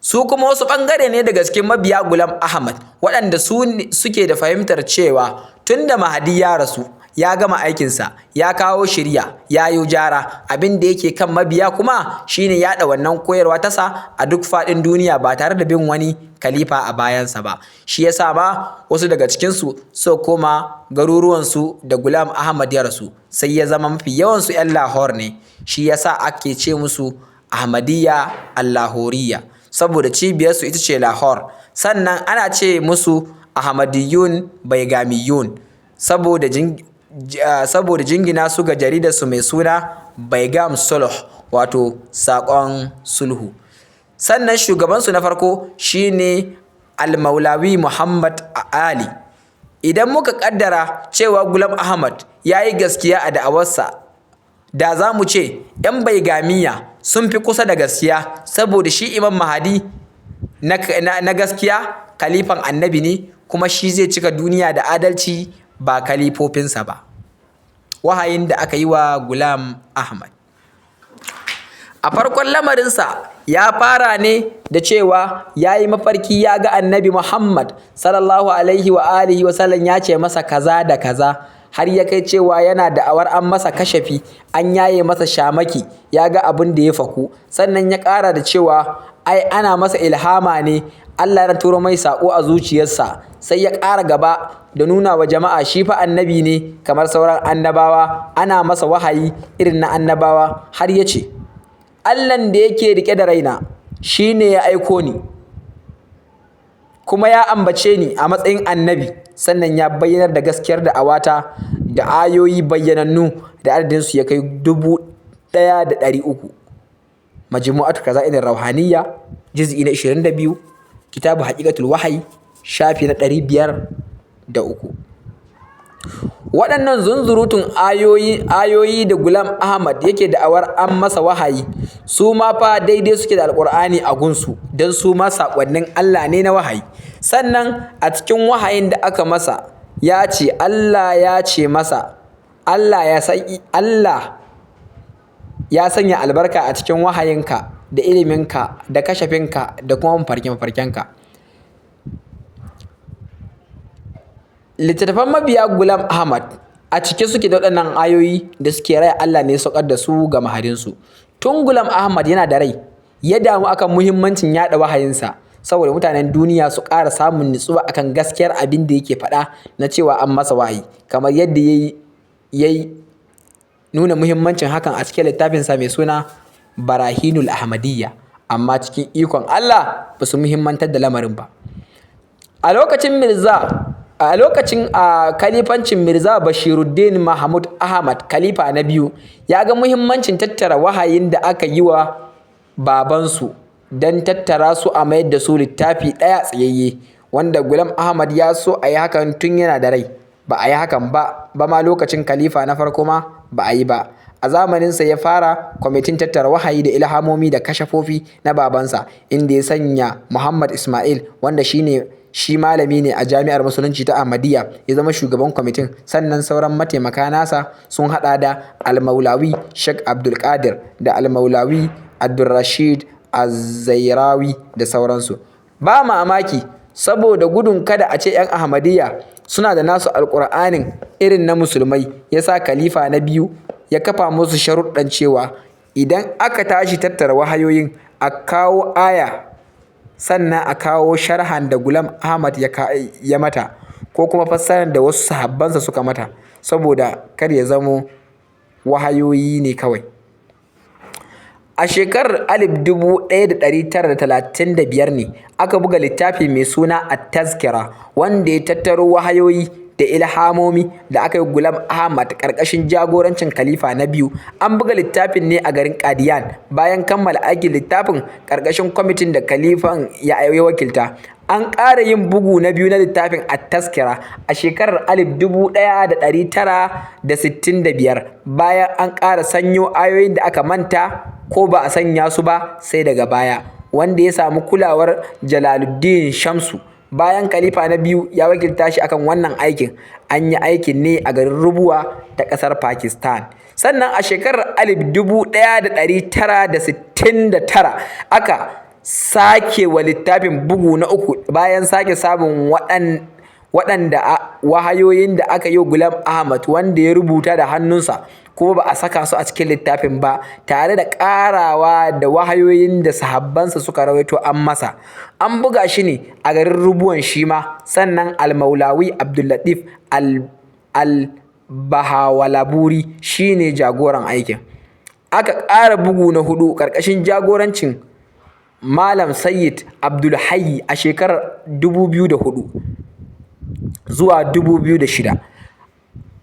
Su kuma wasu ɓangare ne daga cikin mabiya Ghulam Ahmad waɗanda suke da fahimtar cewa tun da Mahdi ya rasu, ya gama aikinsa, ya kawo shiriya, ya yi gyara, abin da yake kan mabiya kuma shine yaɗa wannan koyarwa tasa a duk faɗin duniya ba tare da bin wani khalifa a bayansa ba. Shi ya sa ma wasu daga cikinsu suka koma garuruwansu da Ghulam Ahmad ya rasu, sai ya zama mafi yawansu 'yan Lahore ne. Shi ya sa ake ce musu Ahmadiyya Allahoriya, saboda cibiyarsu ita ce Lahore. Sannan ana ce musu Ahmadiyyun Baigamiyun saboda jingina su ga jaridarsu mai suna Baigam Sulh, wato Saƙon Sulhu. Sannan shugabansu na farko shine Al-Maulawi Muhammad Ali. Idan muka ƙaddara cewa Ghulam Ahmad ya yi gaskiya a da'awarsa, da za mu ce 'yan Baigamiya sun fi kusa da gaskiya, saboda shi Imam Mahdi na gaskiya khalifan Annabi ne, kuma shi zai cika duniya da adalci ba khalifofinsa ba. Wahayin da aka yi wa Ghulam Ahmad. A farkon lamarinsa ya fara ne da cewa ya yi mafarki ya ga Annabi Muhammad sallallahu alaihi wa alihi wasallam ya ce masa kaza da kaza, har ya kai cewa yana da'awar an masa kashafi, an yaye masa shamaki, ya ga abin da ya faku. Sannan ya ƙara da cewa ai ana masa ilhama ne, Allah ya turo mai saƙo a zuciyarsa. Sai ya ƙara gaba da nuna wa jama'a shi fa annabi ne kamar sauran annabawa, ana masa wahayi irin na annabawa, har ya ce Allahn da yake riƙe da raina shi ne ya aiko ni, kuma ya ambace ni a matsayin annabi, sannan ya bayyanar da gaskiyar da'awata da ayoyi bayyanannu da adadinsu ya kai 1300. Majmu'atu Kaza'inir Rauhaniyya, juz'i na 22, Kitabu Haqiqatul Wahayi, shafi na 503. Waɗannan zunzurutun ayoyi da Ghulam Ahmad yake da'awar an masa wahayi, su ma fa daidai suke da Alƙur'ani a gunsu, don su ma saƙonnin Allah ne na wahayi. Sannan a cikin wahayin da aka masa ya ce Allah ya ce masa Allah ya sanya albarka a cikin wahayinka da iliminka da kashafinka da kuma mafarke-mafarkenka. Littattafan mabiya Ghulam Ahmad a cike suke da waɗannan ayoyi da suke raya Allah ne ya saukar da su ga mahadinsu. Tun Ghulam Ahmad yana da rai, ya damu akan muhimmancin yaɗa wahayinsa, saboda mutanen duniya su ƙara samun nutsuwa akan gaskiyar abin da yake faɗa na cewa an masa wahayi, kamar yadda ya nuna muhimmancin hakan a cikin littafinsa mai suna Barahinul Ahmadiyya. Amma cikin ikon Allah ba su muhimmantar da lamarin ba. A lokacin khalifancin Mirza Bashiruddin Mahmud Ahmad, khalifa na biyu, ya ga muhimmancin tattara wahayin da aka yi wa babansu don tattara su a mayar da su littafi ɗaya tsayayye, wanda Ghulam Ahmad ya so a yi hakan tun yana da rai. Ba a yi hakan ba, ba ma lokacin khalifa na farko ma ba a yi ba. A zamaninsa ya fara kwamitin tattara wahayi da ilhamomi da kashafofi na babansa, inda ya sanya Muhammad Ismail, wanda shi malami ne a Jami'ar Musulunci ta Ahmadiyya, ya zama shugaban kwamitin. Sannan sauran mataimaka nasa sun haɗa da Al-Maulawi Sheikh Abdul Qadir da Al-Maulawi Abdulrashid Az-Zairawi da sauransu. Ba mamaki Saboda gudun kada a ce 'yan Ahmadiyya suna da nasu Alƙur'anin irin na Musulmai ya sa Khalifa na biyu ya kafa musu sharuɗan cewa idan aka tashi tattara wahayoyin, a kawo aya sannan a kawo sharhan da Ghulam Ahmad ya mata ko kuma fassarar da wasu sahabbansa suka mata, saboda kar ya zamo wahayoyi ne kawai. A shekarar 1935 ne aka buga littafi mai suna At-Tazkira, wanda ya tattaro wahayoyi da ilhamomi da aka yi wa Ghulam Ahmad ƙarƙashin jagorancin Khalifa na biyu. An buga littafin ne a garin Qadian bayan kammala aikin littafin ƙarƙashin kwamitin da Khalifan ya wakilta. An ƙara yin bugu na biyu na littafin At-Tazkira a shekarar 1965 bayan an ƙara sanyo ayoyin da aka manta ko ba a sanya su ba sai daga baya, wanda ya samu kulawar Jalaluddin Shamsu bayan Khalifa na biyu ya wakilta shi a kan wannan aikin. An yi aikin ne a garin Rabwah ta ƙasar Pakistan. Sannan a shekarar 1969 aka sake wa littafin bugu na uku bayan sake samun waɗanda wahayoyin da aka yi wa Ghulam Ahmad wanda ya rubuta da hannunsa kuma ba a saka su a cikin littafin ba, tare da ƙarawa da wahayoyin da sahabbansa suka rawaito an masa. An buga shi ne a garin Rabwah shi ma. Sannan Al-Maulawi Abdul Latif Al-Bahawalpuri shi ne jagoran aikin. Aka ƙara bugu na huɗu ƙarƙashin jagorancin Malam Sayyid Abdul Hayy a shekarar 2004 zuwa 2006.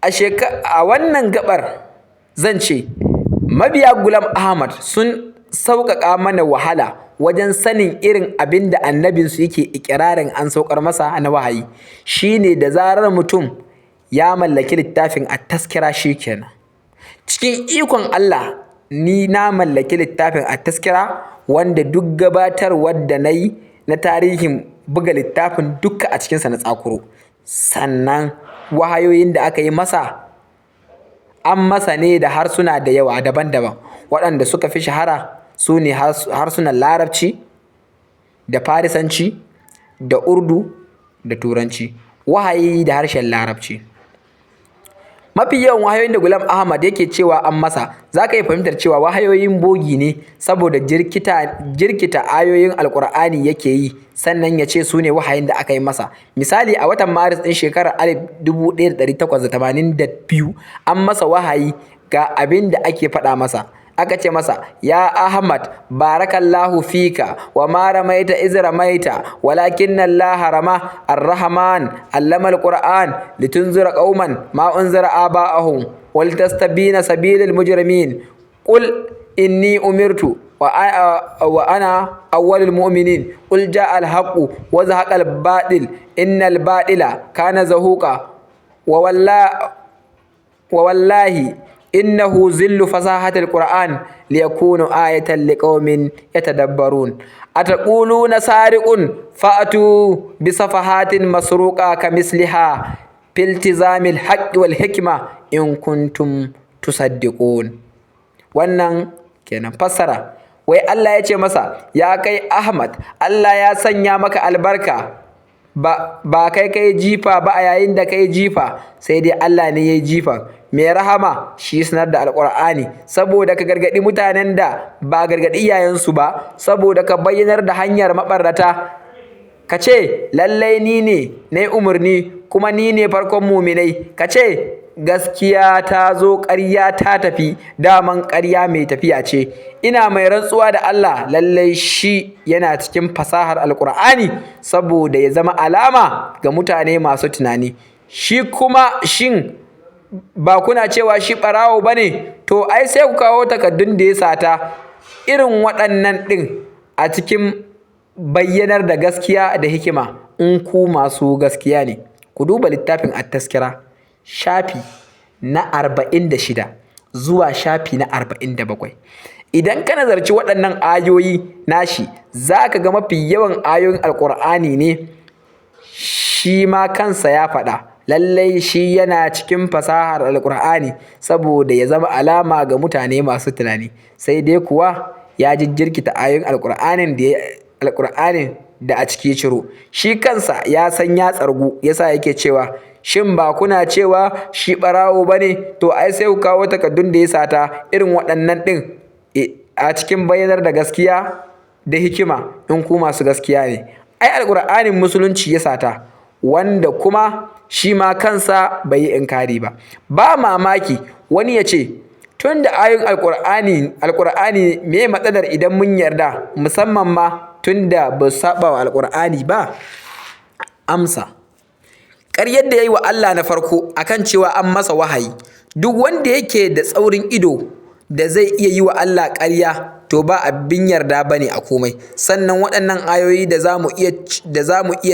A wannan gaɓar zan ce, mabiya Ghulam Ahmad sun sauƙaƙa mana wahala wajen sanin irin abin da annabinsu yake iƙirarin an saukar masa na wahayi, shi ne da zarar mutum ya mallaki littafin At-Tazkira shi kenan. Cikin ikon Allah ni na mallaki littafin At-Tazkira, wanda duk gabatarwar da na yi na tarihin buga littafin dukka a cikinsa na tsakuro. Sannan wahayoyin da aka yi masa an masa ne da harsuna da yawa daban-daban, waɗanda suka fi shahara su ne harsunan Larabci da Farisanci da Urdu da Turanci. Wahayi da harshen Larabci. Mafi yawan wahayoyin da Ghulam Ahmad yake cewa an masa, za ka iya fahimtar cewa wahayoyin bogi ne saboda jirkita ayoyin Alƙur'ani yake yi sannan ya ce su ne wahayin da aka yi masa. Misali, a watan Maris ɗin shekarar 1882 an masa wahayi ga abin da ake faɗa masa. Aka ce masa, "Ya Ahmad, barakallahu fika wa ma ramaita iz ramaita walakinna Allaha rama. Ar-Rahman allama al-Qur'an litunzira qauman ma unzira aba'ahum wa litastabina sabilal mujrimin. Qul inni umirtu wa ana awwalul mu'minin. Qul ja'a al-haqqu wa zahaqa al-batil innal batila kana zahuqa. Wa wallahi innahu zillu fasahatil Qur'an liyakunu ayatan liqaumin yatadabbarun. Ataquluna sariqun fa'atu bi safahatin masruqa kamisliha filtizamil haqqi wal hikma in kuntum tusaddiqun." Wannan kenan fassara. Wai Allah ya ce masa, "Ya kai Ahmad, Allah ya sanya maka albarka, ba kai kai jifa ba a yayin da kai jifa, sai dai Allah ne ya yi jifa. Mai rahama shi sanar da Alƙur'ani saboda ka gargaɗi mutanen da ba gargaɗi iyayensu ba, saboda ka bayyanar da hanyar maɓarnata. Ka ce, lallai ni ne na yi umarni kuma ni ne farkon muminai. Ka ce, gaskiya ta zo, ƙarya ta tafi, daman ƙarya mai tafiya ce. Ina mai rantsuwa da Allah, lallai shi yana cikin fasahar Alƙur'ani saboda ya zama alama ga mutane masu tunani. Shi kuma shin ba kuna cewa shi ɓarawo ba ne? To ai sai ku kawo takardun da ya sata." Irin waɗannan ɗin a cikin bayyanar da gaskiya da hikima in ku masu gaskiya ne. Ku duba littafin At-Tazkira, shafi na 46 zuwa shafi na 47. Idan ka nazarci waɗannan ayoyi nashi, za ka ga mafi yawan ayoyin Alƙur'ani ne shi ma kansa ya faɗa. Lallai shi yana cikin fasahar Alƙur'ani saboda ya zama alama ga mutane masu tunani. Sai dai kuwa ya jirkita ayoyin Alƙur'anin da a ciki ya ciro. Shi kansa ya san ya tsargu, yasa yake cewa, shin ba kuna cewa shi ɓarawo ba ne? To ai sai ku kawo takardun da ya sata irin waɗannan ɗin a cikin bayyanar da gaskiya da hikima in ku masu gaskiya ne. Ai Alƙur'anin Musulunci ya sata, wanda kuma shi ma kansa bai yi inkari ba. Ba mamaki wani ya ce, tun da ayoyin Alƙur'ani, me matsalar idan mun yarda, musamman ma tun da ba su saɓa wa Alƙur'ani ba? Amsa: ƙaryar da ya yi wa Allah na farko akan cewa an masa wahayi. Duk wanda yake da tsaurin ido da zai iya yi wa Allah ƙarya, to ba abin yarda ba ne a komai. Sannan waɗannan ayoyi da za mu iya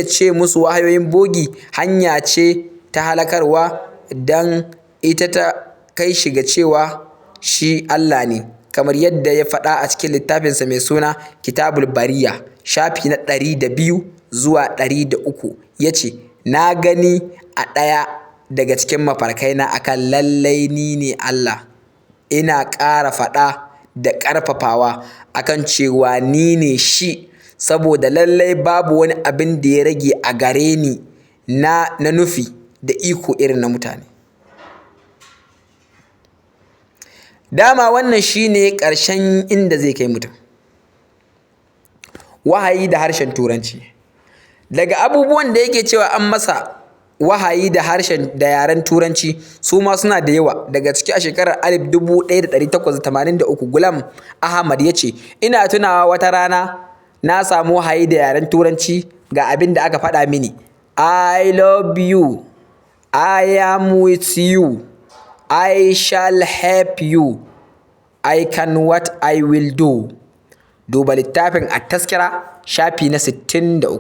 ce musu wahayoyin bogi, hanya ce ta halakarwa, don ita ta kai shi ga cewa shi Allah ne, kamar yadda ya faɗa a cikin littafinsa mai suna Kitabul Bariya, shafi na 102 zuwa 103, ya ce, na gani a ɗaya daga cikin mafarkaina akan lallai ni ne Allah, ina ƙara faɗa da ƙarfafawa akan cewa ni ne shi, saboda lallai babu wani abin da ya rage a gare ni na nufi da iko irin na mutane. Dama wannan shi ne ƙarshen inda zai kai mutum. Wahayi da harshen Turanci. Daga abubuwan da yake cewa an masa wahayi da harshen da yaren Turanci, su ma suna da yawa. Daga ciki, a shekarar 1883, Gulam Ahmad ya ce, ina tunawa wata rana na samu wahayi da yaren Turanci, ga abin da aka faɗa mini: I love you, I am with you, I shall help you, I can what I will do. Duba littafin At-Tazkira, shafi na 63.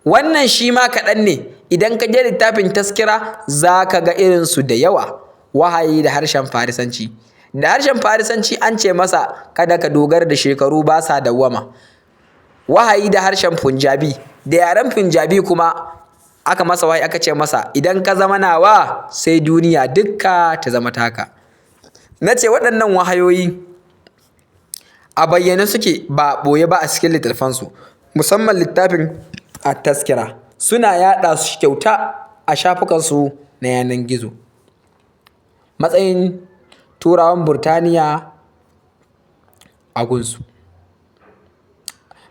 Wannan shi ma kaɗan ne. Idan ka je littafin Tazkira za ka ga irinsu da yawa. Wahayi da harshen Farisanci. Da harshen Farisanci an ce masa, kada ka dogara da shekaru, ba sa dawwama. Wahayi da harshen Punjabi. Da yaren Punjabi kuma aka masa wahayi, aka ce masa, idan ka zama nawa, sai duniya dukka ta zama taka. Na ce waɗannan wahayoyi a bayyane suke, ba ɓoye ba, a cikin littattafansu, musamman littafin At-Tazkira. Suna yaɗa su kyauta a shafukansu na yanar gizo. Matsayin Turawan Burtaniya a gunsu.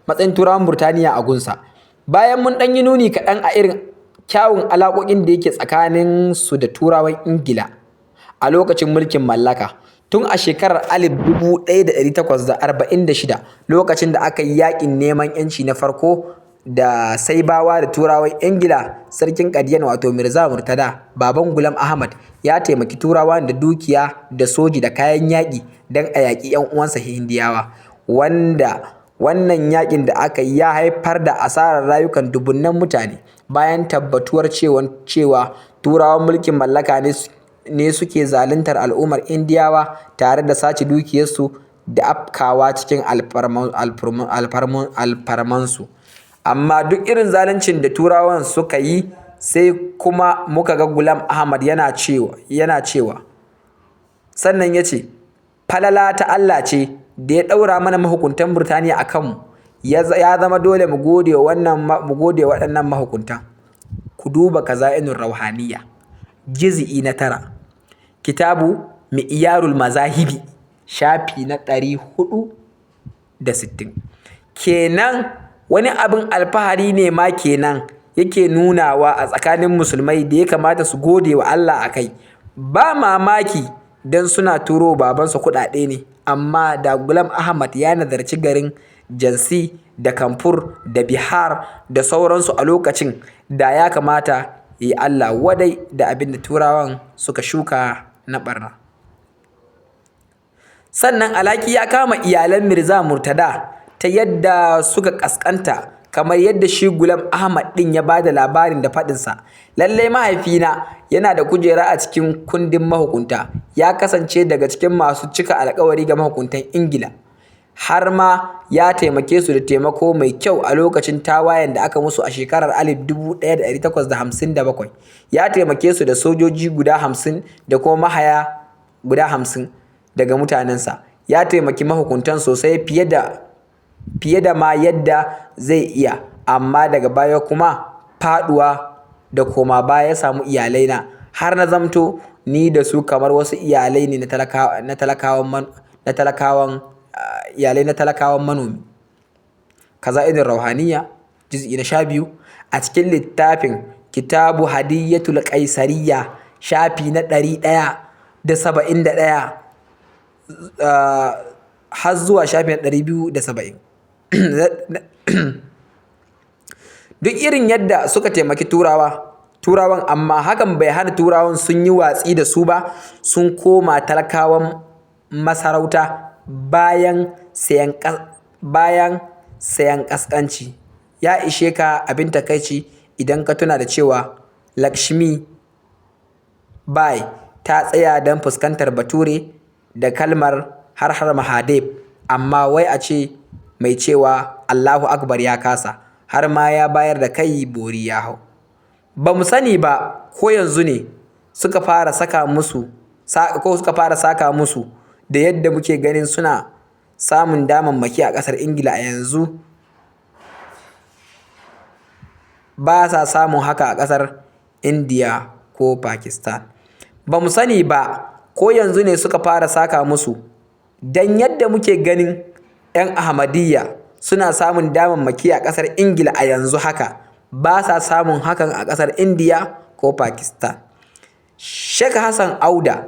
Matsayin Turawan Burtaniya a gunsa. Bayan mun ɗan yi nuni kaɗan a irin kyawun alaƙoƙin da yake tsakanin su da Turawan Ingila a lokacin mulkin mallaka, tun a shekarar 1846, lokacin da aka yi yaƙin neman 'yanci na farko da Saibawa da Turawan Ingila, Sarkin Qadian, wato Mirza Murtada, baban Gulam Ahmad, ya taimaki Turawan da dukiya da soji da kayan yaƙi don a yaƙi 'yan uwansa Hindiyawa, wanda wannan yaƙin da aka yi ya haifar da asarar rayukan dubunnan mutane. Bayan tabbatuwar cewa Turawan mulkin mallaka ne suke zaluntar al'ummar Indiyawa tare da sace dukiyarsu da afkawa cikin alfarmansu. Amma duk irin zaluncin da Turawan suka yi, sai kuma muka ga Gulam Ahmad yana cewa, sannan ya ce, falala ta Allah ce da ya ɗaura mana mahukuntan Burtaniya a kanmu, ya zama dole mu gode wa waɗannan mahukuntan. Ku duba Kaza'inur Rauhaniya, juz'i na 9, Kitabu Mi'yarul Mazahibi, shafi na 460. Kenan wani abin alfahari ne ma kenan yake nunawa a tsakanin musulmai da ya kamata su gode wa Allah a kai. Ba mamaki don suna turo babansa kuɗaɗe ne, amma da Gulam Ahmad ya nazarci garin Jhansi da Kanpur da Bihar da sauransu a lokacin da ya kamata ya yi Allah wadai da abin da Turawan suka shuka na ɓarna. Sannan alhaki ya kama iyalan Mirza Murtada ta yadda suka ƙasƙanta, kamar yadda shi Gulam Ahmad ɗin ya ba da labarin da faɗinsa, lallai mahaifina yana da kujera a cikin kundin mahukunta, ya kasance daga cikin masu cika alƙawari ga mahukuntan Ingila, har ma ya taimake su da taimako mai kyau a lokacin tawayen da aka musu a shekarar 1857. Ya taimake su da sojoji guda 50 da kuma mahaya guda 50 daga mutanensa. Ya taimaki mahukuntan sosai fiye da ma yadda zai iya. Amma daga baya kuma faɗuwa da koma baya ya samu iyalaina, har na zamto ni da su kamar wasu iyalai ne na talakawan iyalai na talakawan manomi. Kaza'idin Rauhaniya, juz'i na 12, a cikin littafin Kitabu Hadiyatul Qaisariyya, shafi na 171 har zuwa shafi na 270. Duk irin yadda suka taimaki Turawan, amma hakan bai hana Turawan sun yi watsi da su ba, sun koma talakawan masarauta bayan sayan ƙasƙanci. Ya ishe ka abin takaici idan ka tuna da cewa Lakshmi Bai ta tsaya don fuskantar Bature da kalmar "Har Har Mahadev", amma wai a ce mai cewa Allahu Akbar ya kasa, har ma ya bayar da kai bori ya hau. Ba mu sani ba ko yanzu ne suka fara saka musu da yadda muke ganin suna samun damammaki a ƙasar Ingila a yanzu ba sa samun haka a ƙasar Indiya ko Pakistan. Ba mu sani ba ko yanzu ne suka fara saka musu don yadda muke ganin 'yan Ahmadiyya suna samun damammaki a ƙasar Ingila a yanzu haka ba sa samun hakan a ƙasar Indiya ko Pakistan. Sheikh Hassan Auda,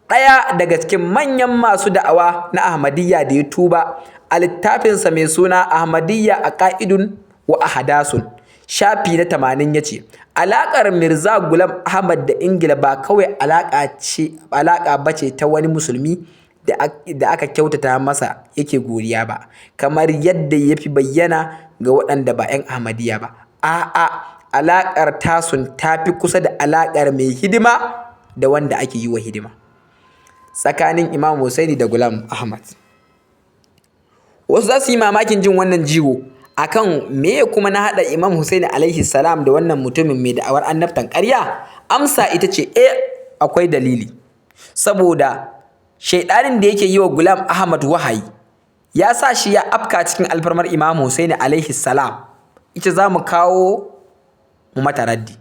ɗaya daga cikin manyan masu da'awa na Ahmadiyya da ya tuba, a littafinsa mai suna Ahmadiyya Aqaidun wa Ahdasun, shafi na 80, ya ce alaƙar Mirza Ghulam Ahmad da Ingila ba kawai alaƙa ba ce ta wani musulmi da aka kyautata masa yake godiya ba, kamar yadda ya fi bayyana ga waɗanda ba 'yan Ahmadiyya ba. A'a, alaƙar tasun ta fi kusa da alaƙar mai hidima da wanda ake yi wa hidima tsakanin Imam Hussaini da Ghulam Ahmad. Wasu za su yi mamakin jin wannan jigo akan meye kuma na haɗa Imam Hussaini alaihi salam da wannan mutumin mai da'awar annabtan ƙarya. Amsa ita ce eh, akwai dalili. Saboda shaiɗanin da yake yi wa Ghulam Ahmad wahayi ya sa shi ya afka cikin alfarmar Imam Hussaini alaihi salam. Ita za mu kawo mu mata raddi.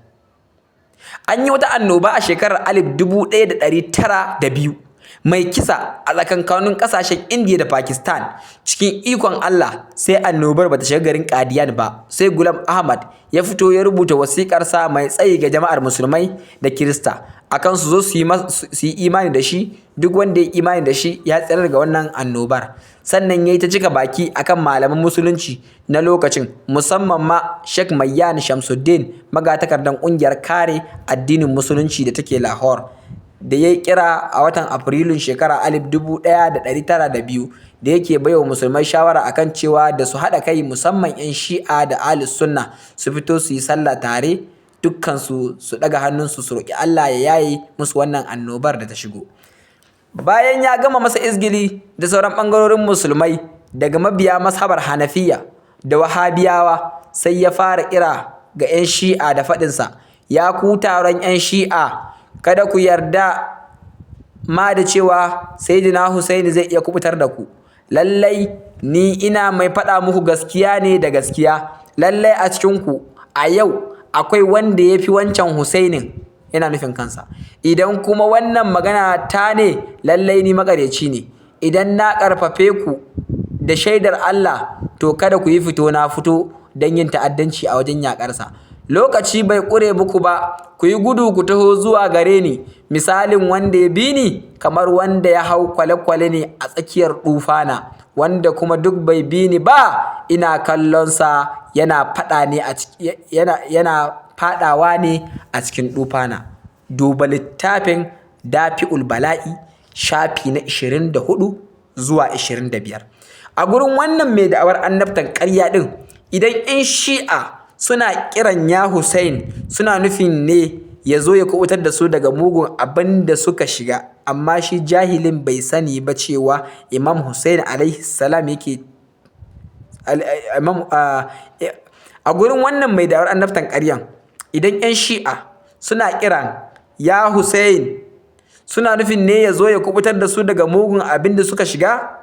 An yi wata annoba a shekarar 1902 mai kisa a tsakankanin ƙasashen Indiya da Pakistan. Cikin ikon Allah sai annobar bata shiga garin Qadian ba, sai Ghulam Ahmad ya fito ya rubuta wasiƙarsa mai tsayi ga jama'ar musulmai da Kirista akan su zo su yi imani da shi. Duk wanda ya imani da shi ya tsira daga wannan annobar. Sannan ya yi ta cika baki akan malaman musulunci na lokacin, musamman ma Sheikh Mayyan Shamsuddin, magatakardan ƙungiyar kare addinin musulunci da take Lahore, da ya kira a watan Afrilun shekarar 1902, da yake baiwa musulmai shawara akan cewa da su haɗa kai, musamman 'yan Shi'a da Ahlus Sunna, su fito su yi sallah tare, dukkansu su ɗaga hannunsu su roƙi Allah ya yaye musu wannan annobar da ta shigo. Bayan ya gama masa izgili da sauran ɓangarorin musulmai daga mabiya mazhabar Hanafiya da Wahabiyawa, sai ya fara kira ga 'yan Shi'a da faɗinsa, ya ku taron 'yan Shi'a, kada ku yarda ma da cewa Sayyidina Hussaini zai iya kubutar da ku. Lallai ni ina mai faɗa muku gaskiya ne da gaskiya. Lallai a cikinku a yau akwai wanda ya fi wancan Hussainin, yana nufin kansa. Idan kuma wannan magana ta ne, lallai ni maƙaryaci ne. Idan na ƙarfafe ku da shaidar Allah, to kada ku yi fito na fito don yin ta'addanci a wajen yaƙarsa. Lokaci bai ƙure muku ba, ku yi gudu ku taho zuwa gare ni. Misalin wanda ya bi ni kamar wanda ya hau kwale-kwale ne a tsakiyar ɗufana, wanda kuma duk bai bi ni ba ina kallonsa yana faɗawa ne a cikin ɗufana. Duba littafin Dafi'ul Bala'i, shafi na 24 zuwa 25. A gurin wannan mai da'awar annabtan ƙarya ɗin, idan 'yan Shi'a suna kiran ya Hussein, suna nufin ne ya zo ya kubutar da su daga mugun abin da suka shiga, amma shi jahilin bai sani ba cewa Imam Hussein alaihi salam yake a gurin wannan mai da'awar annabtan ƙaryan, idan 'yan Shi'a suna kiran ya Hussein, suna nufin ne ya zo ya kubutar da su daga mugun abin da suka shiga,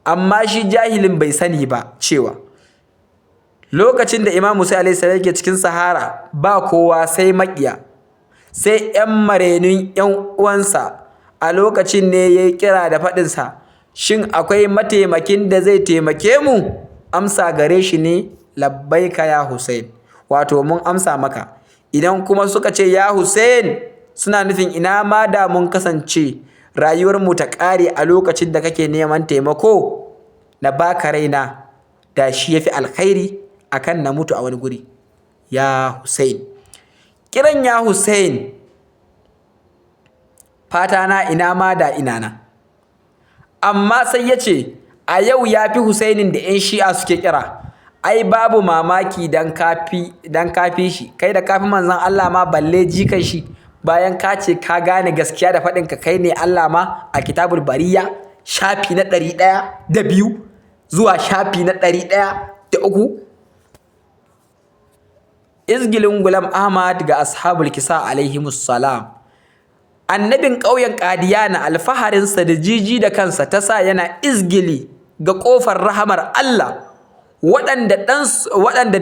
amma shi jahilin bai sani ba cewa Lokacin da Imam Hussein alaihi salam yake cikin sahara, ba kowa sai maƙiya, sai 'yan marenun 'yan uwansa, a lokacin ne ya yi kira da faɗinsa, shin akwai mataimakin da zai taimake mu? Amsa gare shi ne, labbaika ya Hussein, wato mun amsa maka. Idan kuma suka ce ya Hussein, suna nufin ina ma da mun kasance rayuwarmu ta ƙare a lokacin da kake neman taimako, na baka raina da shi yafi alkhairi akan na mutu a wani guri. Ya Hussein, kiran ya Hussein, fata na ina ma da ina na. Amma sai ya ce a yau ya fi Husainin da 'yan Shi'a suke kira. Ai babu mamaki dan kafi shi, kai da kafi manzon Allah ma balle jikan shi, bayan ka ce ka gane gaskiya da faɗin ka kai ne Allah ma a Kitabul Bariya shafi na 102 zuwa shafi na 103. Izgilin Gulam Ahmad ga Ashabul Kisa alaihimus salam. Annabin ƙauyen Qadiyana alfaharinsa da jiji da kansa ta sa yana izgili ga ƙofar rahamar Allah, waɗanda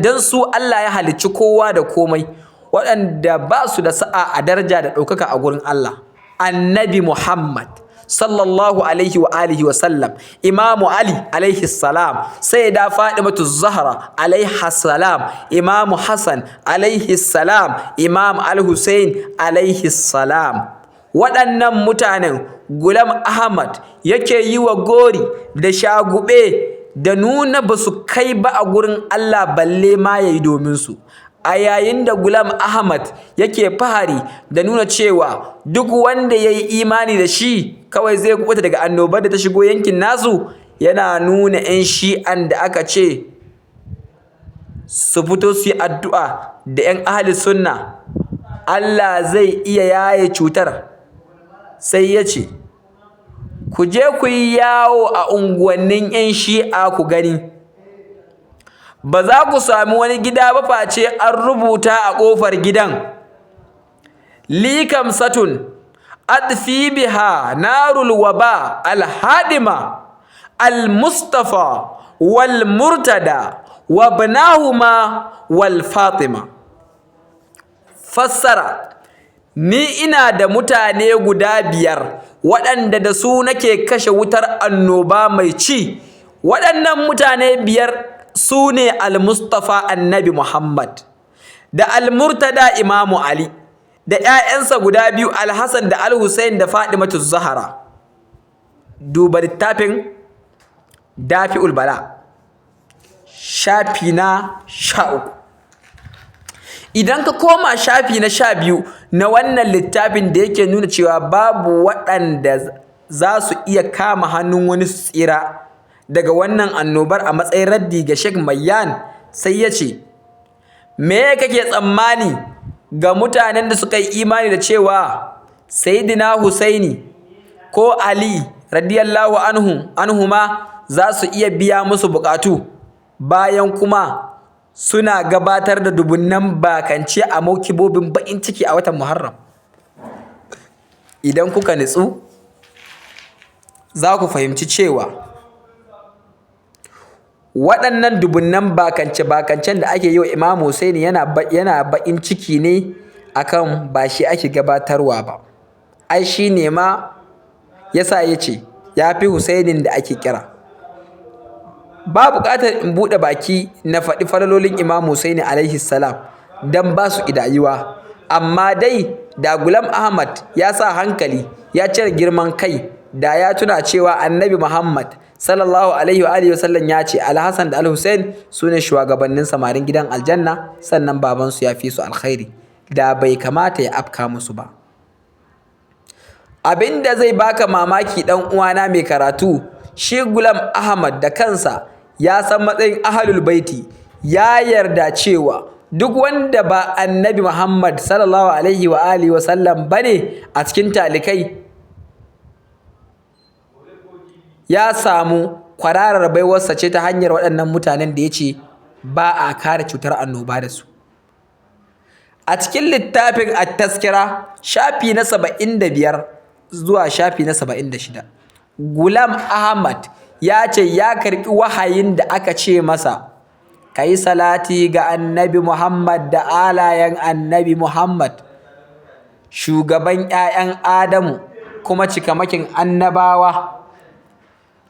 dan su Allah ya halicci kowa da komai, waɗanda ba su da sa'a a daraja da ɗaukaka a gurin Allah. Annabi Muhammad sallallahu alaihi wa alihi wa sallam, Imamu Ali alaihi salam, Sayyida Fatimatu Zahra alaiha salam, Imamu Hassan alaihi salam, Imam Al-Hussein alaihi salam. Waɗannan mutanen Gulam Ahmad yake yi wa gori da shagube da nuna ba su kai ba a gurin Allah balle ma yayi domin su. A yayin da Gulam Ahmad yake fahari da nuna cewa duk wanda ya yi imani da shi kawai zai kubuta daga annobar da ta shigo yankin nasu, yana nuna 'yan Shi'an da aka ce su fito su yi addu'a da 'yan ahli sunna Allah zai iya yaye cutar. Sai ya ce, ku je ku yi yawo a unguwannin 'yan Shi'a ku gani, ba za ku sami wani gida ba face an rubuta a ƙofar gidan, likam satun adfi biha narul waba alhadima almustafa wal murtada wa ibnahuma wal fatima. Fassara: ni ina da mutane guda 5 waɗanda da su nake kashe wutar annoba mai ci. Waɗannan mutane 5 su ne Al-Mustafa Annabi Muhammad, da Al-Murtada Imamu Ali, da ‘ya'yansa guda 2 Al-Hassan da Al-Hussein da Fatimatu Zahra. Duba littafin Dafi'ul Bala, shafi na 13. Idan ka koma shafi na 12 na wannan littafin da yake nuna cewa babu waɗanda za su iya kama hannun wani su tsira daga wannan annobar a matsayin raddi ga Sheikh Mayyan, sai ya ce, me kake tsammani ga mutanen da suka yi imani da cewa Sayyidina Husaini ko Ali radiyallahu anhuma za su iya biya musu buƙatu, bayan kuma suna gabatar da dubunnan bakance a maukibobin baƙin ciki a watan Muharram? Idan kuka nutsu, za ku fahimci cewa waɗannan dubunnan bakance-bakancen da ake yi wa Imam Hussein yana baƙin ciki ne akan ba shi ake gabatarwa ba. Ai shi ne ma yasa ya ce ya fi Husainin da ake kira. Ba buƙatar in buɗe baki na faɗi falalolin Imam Hussein alaihi salam don ba su ƙidayuwa, amma dai da Gulam Ahmad ya sa hankali ya cire girman kai, da ya tuna cewa Annabi Muhammad sallallahu alaihi wa alihi wasallam ya ce Al-Hassan da Al-Hussein su ne shugabannin samarin gidan aljanna, sannan babansu ya fi su alkhairi, da bai kamata ya afka musu ba. Abin da zai baka mamaki ɗan uwana mai karatu, shi Gulam Ahmad da kansa ya san matsayin Ahlul Baiti, ya yarda cewa duk wanda ba Annabi Muhammad sallallahu alaihi wa alihi wasallam bane a cikin talikai ya samu kwararar baiwarsa ce ta hanyar waɗannan mutanen da ya ce ba a kare cutar annoba da su. A cikin littafin At-Tazkira shafi na 75 zuwa shafi na 76, Gulam Ahmad ya ce ya karɓi wahayin da aka ce masa Ka yi salati ga Annabi Muhammad da alayen Annabi Muhammad, shugaban 'ya'yan Adamu kuma cikamakin annabawa.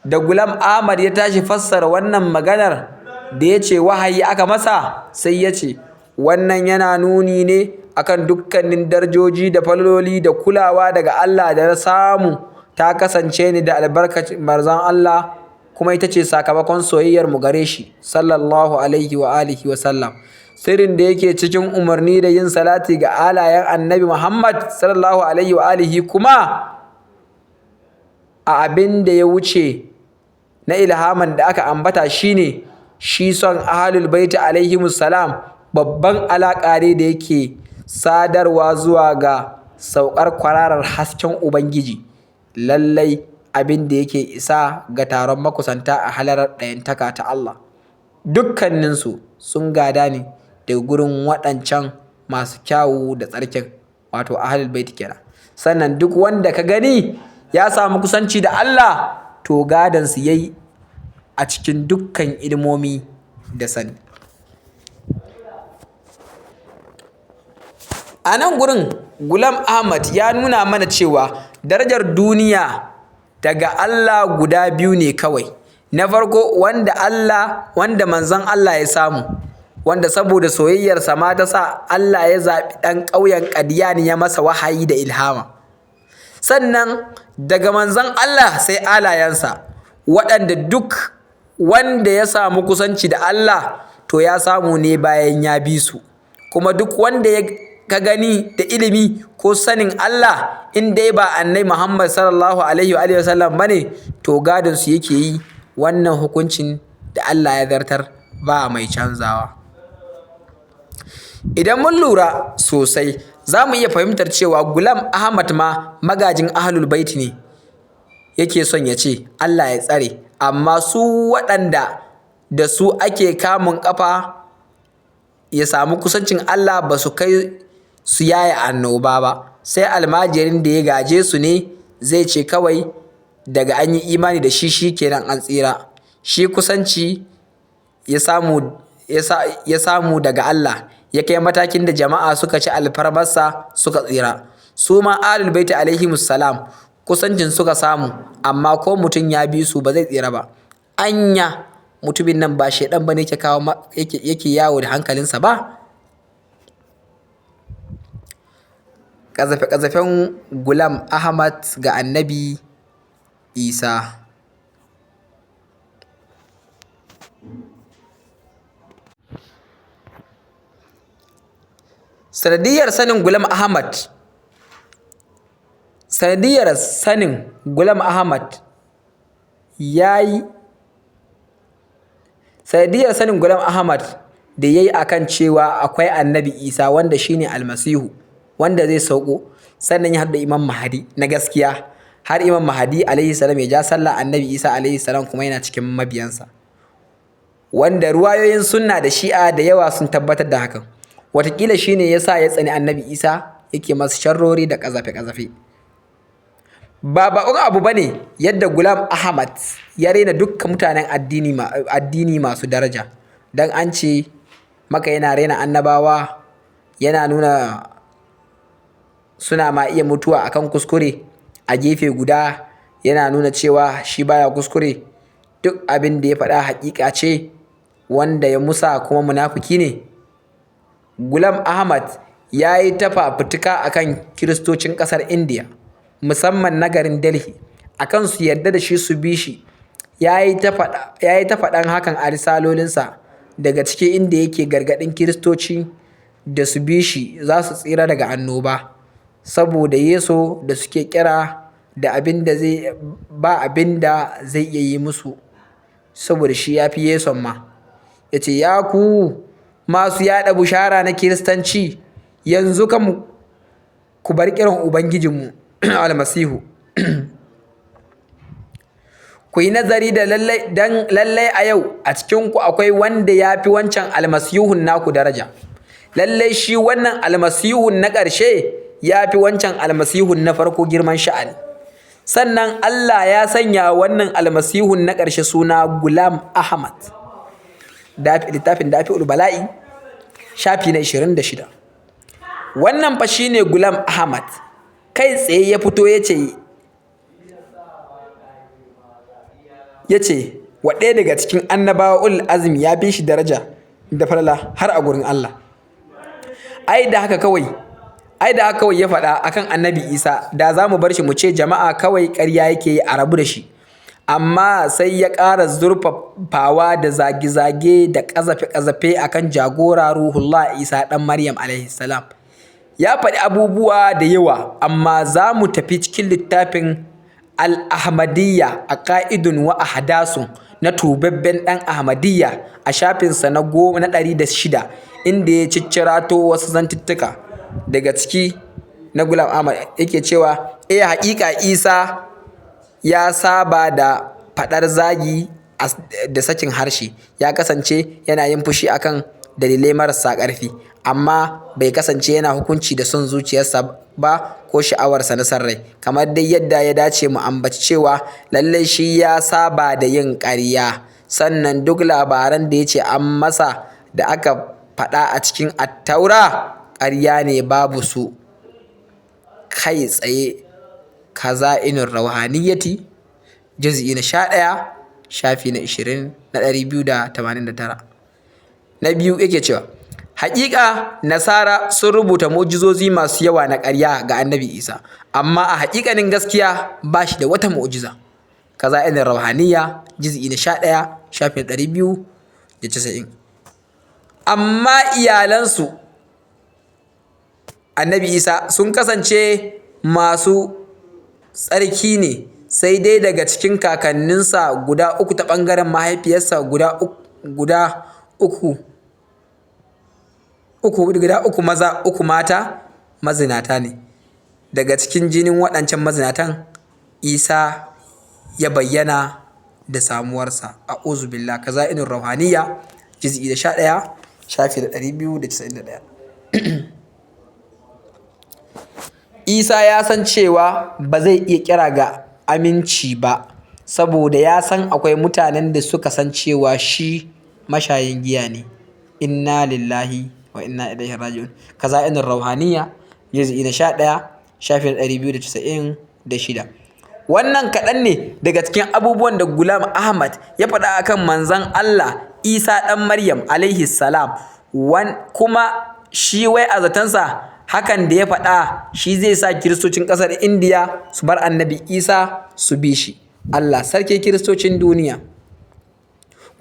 Da Gulam Ahmad ya tashi fassara wannan maganar da ya ce wahayi aka masa, sai ya ce wannan yana nuni ne akan dukkanin darajoji da falaloli da kulawa daga Allah da na samu ta kasance ne da albarkacin manzon Allah, kuma ita ce sakamakon soyayyar mu gare shi sallallahu alaihi wa alihi wa sallam. Sirrin da yake cikin umarni da yin salati ga alayen Annabi Muhammad sallallahu alaihi wa alihi kuma a abin da ya wuce na ilhaman da aka ambata shine shi son ahlul baiti alaihimus salam babban alaƙa ne da yake sadarwa zuwa ga saukar kwararar hasken Ubangiji, lallai abin da yake isa ga taron makusanta a halarar ɗayantaka ta Allah. Dukkaninsu sun gada ne daga gurin waɗancan masu kyawu da tsarkin, wato ahlul baiti kenan. Sannan duk wanda ka gani ya samu kusanci da Allah, to gadansu yayi a cikin dukkan ilmomi da sani. A nan gurin Gulam Ahmad ya nuna mana cewa darajar duniya daga Allah guda biyu ne kawai. Na farko, wanda Allah wanda manzon Allah ya samu, wanda saboda soyayyarsa ma ta sa Allah ya zaɓi ɗan ƙauyen Qadiyan ya masa wahayi da ilhama. Sannan daga manzon Allah sai alayensa, waɗanda duk wanda ya samu kusanci da Allah to ya samu ne bayan ya bi su. Kuma duk wanda ya ka gani da ilimi ko sanin Allah, in dai ba Annabi Muhammad sallallahu alaihi wa alihi wasallam bane, to gadon su yake yi. Wannan hukuncin da Allah ya zartar ba mai canzawa. Idan mun lura sosai, za mu iya fahimtar cewa Gulam Ahmad ma magajin ahlul baiti ne yake son ya ce, Allah ya tsare. Amma su waɗanda da su ake kamun ƙafa ya samu kusancin Allah ba su kai su yaya annoba ba, sai almajirin da ya gaje su ne zai ce kawai daga an yi imani da shi shikenan an tsira. Shi kusanci ya samu daga Allah, ya kai matakin da jama'a suka ci alfarmarsa suka tsira. Su ma ahlul baiti alaihimus salam kusancin suka samu, amma ko mutum ya bi su ba zai tsira ba. Anya mutumin nan ba shaidan bane yake kawo yake yawo da hankalinsa ba. Ƙazafe-ƙazafen Gulam Ahmad ga Annabi Isa. Sanadiyyar sanin Gulam Ahmad Sanadiyyar sanin Gulam Ahmad yayi Sanadiyyar sanin Gulam Ahmad da yayi akan cewa akwai Annabi Isa wanda shine Almasihu wanda zai sauko, sannan ya haɗu da Imam Mahdi na gaskiya, har Imam Mahdi alaihi salam ya ja sallah, Annabi Isa alaihi salam kuma yana cikin mabiyansa, wanda ruwayoyin sunna da Shi'a da yawa sun tabbatar da hakan. Wataƙila shine yasa ya tsani Annabi Isa, yake masa sharrori da ƙazafe-ƙazafe. Ba baƙon abu bane yadda Gulam Ahmad ya raina dukkan mutanen addini masu daraja. Dan an ce maka yana raina annabawa, yana nuna suna ma iya mutuwa akan kuskure, a gefe guda yana nuna cewa shi baya kuskure. Duk abin da ya faɗa haƙiƙa ce, wanda ya musa kuma munafiki ne. Gulam Ahmad ya yi ta fafutuka akan kiristocin ƙasar Indiya, musamman na garin Delhi, akan su yarda da shi su bi shi. Ya yi ta faɗan hakan a risalolinsa, daga ciki inda yake gargaɗin kiristoci da su bi shi za su tsira daga annoba, saboda Yesu da suke kira da abin da zai ba abin da zai iya yi musu, saboda shi ya fi Yesun ma. Ya ce, ya ku masu yaɗa bushara na Kiristanci, yanzu kam ku bar kiran Ubangijinmu Almasihu. Ku yi nazari da lallai, dan lallai a yau a cikinku akwai wanda ya fi wancan Almasihun naku daraja. Lallai shi wannan Almasihun na ƙarshe ya fi wancan Almasihun na farko girman sha'ani. Sannan Allah ya sanya wannan Almasihun na ƙarshe suna Gulam Ahmad. littafin Dafi'ul Bala'i, shafi na 26. Wannan fa shine Gulam Ahmad kai tsaye ya fito ya ce wa ɗaya daga cikin annabawa ulul azmi ya fi shi daraja da falala har a gurin Allah. Ai da haka kawai ya faɗa akan Annabi Isa, da za mu bar shi mu ce jama'a kawai ƙarya yake yi, a rabu da shi. Amma sai ya ƙara zurfafawa da zage-zage da ƙazafe-ƙazafe akan jagora Ruhullah Isa ɗan Maryam alaihi salam. Ya faɗi abubuwa da yawa, amma za mu tafi cikin littafin Al-Ahmadiyya a ƙa'idun wa ahdasun na tubabben ɗan Ahmadiyya a shafinsa na 106, inda ya ciccirato wasu zantuttuka daga ciki na Gulam Ahmad. Yake cewa, eh, haƙiƙa Isa ya saba da faɗar zagi da sakin harshe, ya kasance yana yin fushi akan dalilai marasa ƙarfi, amma bai kasance yana hukunci da son zuciyarsa ba ko sha'awarsa na san rai, kamar dai yadda ya dace mu ambaci cewa lallai shi ya saba da yin ƙarya. Sannan duk labaran da ya ce an masa da aka faɗa a cikin Attaura ƙarya ne, babu su kai tsaye. Kaza'inur Rauhaniyyati, juz'i na 11, shafi na 20 na 289. Na biyu yake cewa, haƙiƙa Nasara sun rubuta mu'jizozi masu yawa na ƙarya ga Annabi Isa, amma a haƙiƙanin gaskiya ba shi da wata mu'jiza. Kaza'inur Rauhaniyya, juz'i na 11, shafi na 290. Amma iyalansu Annabi Isa sun kasance masu tsarki ne, sai dai daga cikin kakanninsa guda uku ta ɓangaren mahaifiyarsa guda uku maza, uku mata mazinata ne. Daga cikin jinin waɗancan mazinatan Isa ya bayyana da samuwarsa. A'udhu billah. Kaza'inur Rauhaniyya, juz'i na 11, shafi na 291. Isa ya san cewa ba zai iya kira ga aminci ba, saboda ya san akwai mutanen da suka san cewa shi mashayin giya ne. Inna lillahi wa inna ilaihi raji'un. Kaza'inur Rauhaniyya, juz'i na 11, shafi na 296. Wannan kaɗan ne daga cikin abubuwan da Gulam Ahmad ya faɗa akan manzon Allah Isa ɗan Maryam alaihi salam. Kuma shi wai a zatonsa hakan da ya faɗa shi zai sa kiristocin ƙasar Indiya su bar Annabi Isa su bi shi. Allah sarki kiristocin duniya.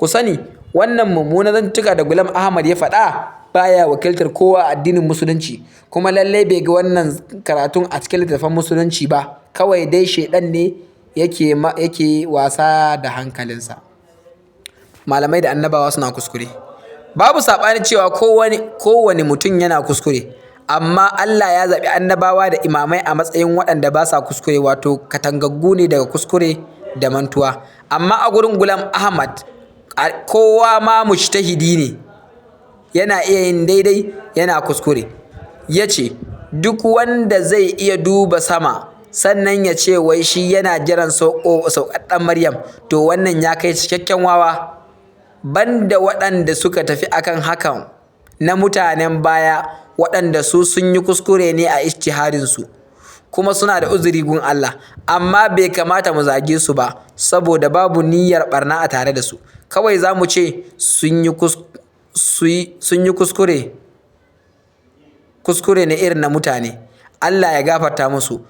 Ku sani, wannan mummunan zantuka da Gulam Ahmad ya faɗa baya wakiltar kowa a addinin Musulunci, kuma lallai bai ga wannan karatun a cikin littattafan Musulunci ba, kawai dai shaiɗan ne yake wasa da hankalinsa. Malamai da annabawa suna kuskure. Babu saɓani cewa kowane mutum yana kuskure, amma Allah ya zaɓi annabawa da imamai a matsayin waɗanda ba sa kuskure, wato katangaggu ne daga kuskure da mantuwa. Amma a gurin Gulam Ahmad, kowa ma mujtahidi ne, yana iya yin daidai, yana kuskure. Ya ce duk wanda zai iya duba sama sannan ya ce wai shi yana jiran saukar ɗan Maryam, to wannan ya kai cikakken wawa. Banda waɗanda suka tafi akan hakan na mutanen baya, waɗanda su sun yi kuskure ne a ijtihadinsu, kuma suna da uzuri gun Allah, amma bai kamata mu zage su ba saboda babu niyyar barna a tare da su. Kawai za mu ce sun yi kuskure ne irin na mutane. Allah ya gafarta musu,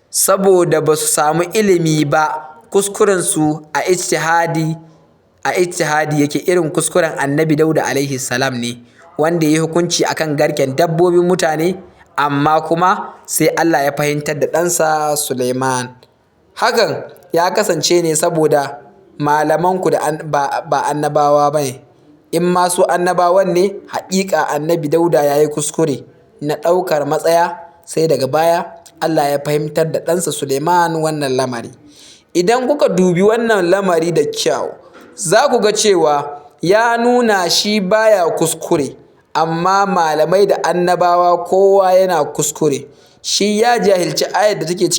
saboda ba su samu ilimi ba. Kuskurensu a ijtihadi yake irin kuskuren Annabi Dauda alaihi salam ne, wanda ya yi hukunci akan garken dabbobin mutane, amma kuma sai Allah ya fahimtar da ɗansa Suleiman. Hakan ya kasance ne saboda malamanku da ba annabawa ba ne. In ma su annabawan ne, haƙiƙa Annabi Dauda ya yi kuskure na ɗaukar matsaya, sai daga baya Allah ya fahimtar da ɗansa Suleiman wannan lamari. Idan kuka dubi wannan lamari da kyau, za ku ga cewa ya nuna shi baya kuskure, amma malamai da annabawa kowa yana kuskure. Shi ya jahilci ayar da take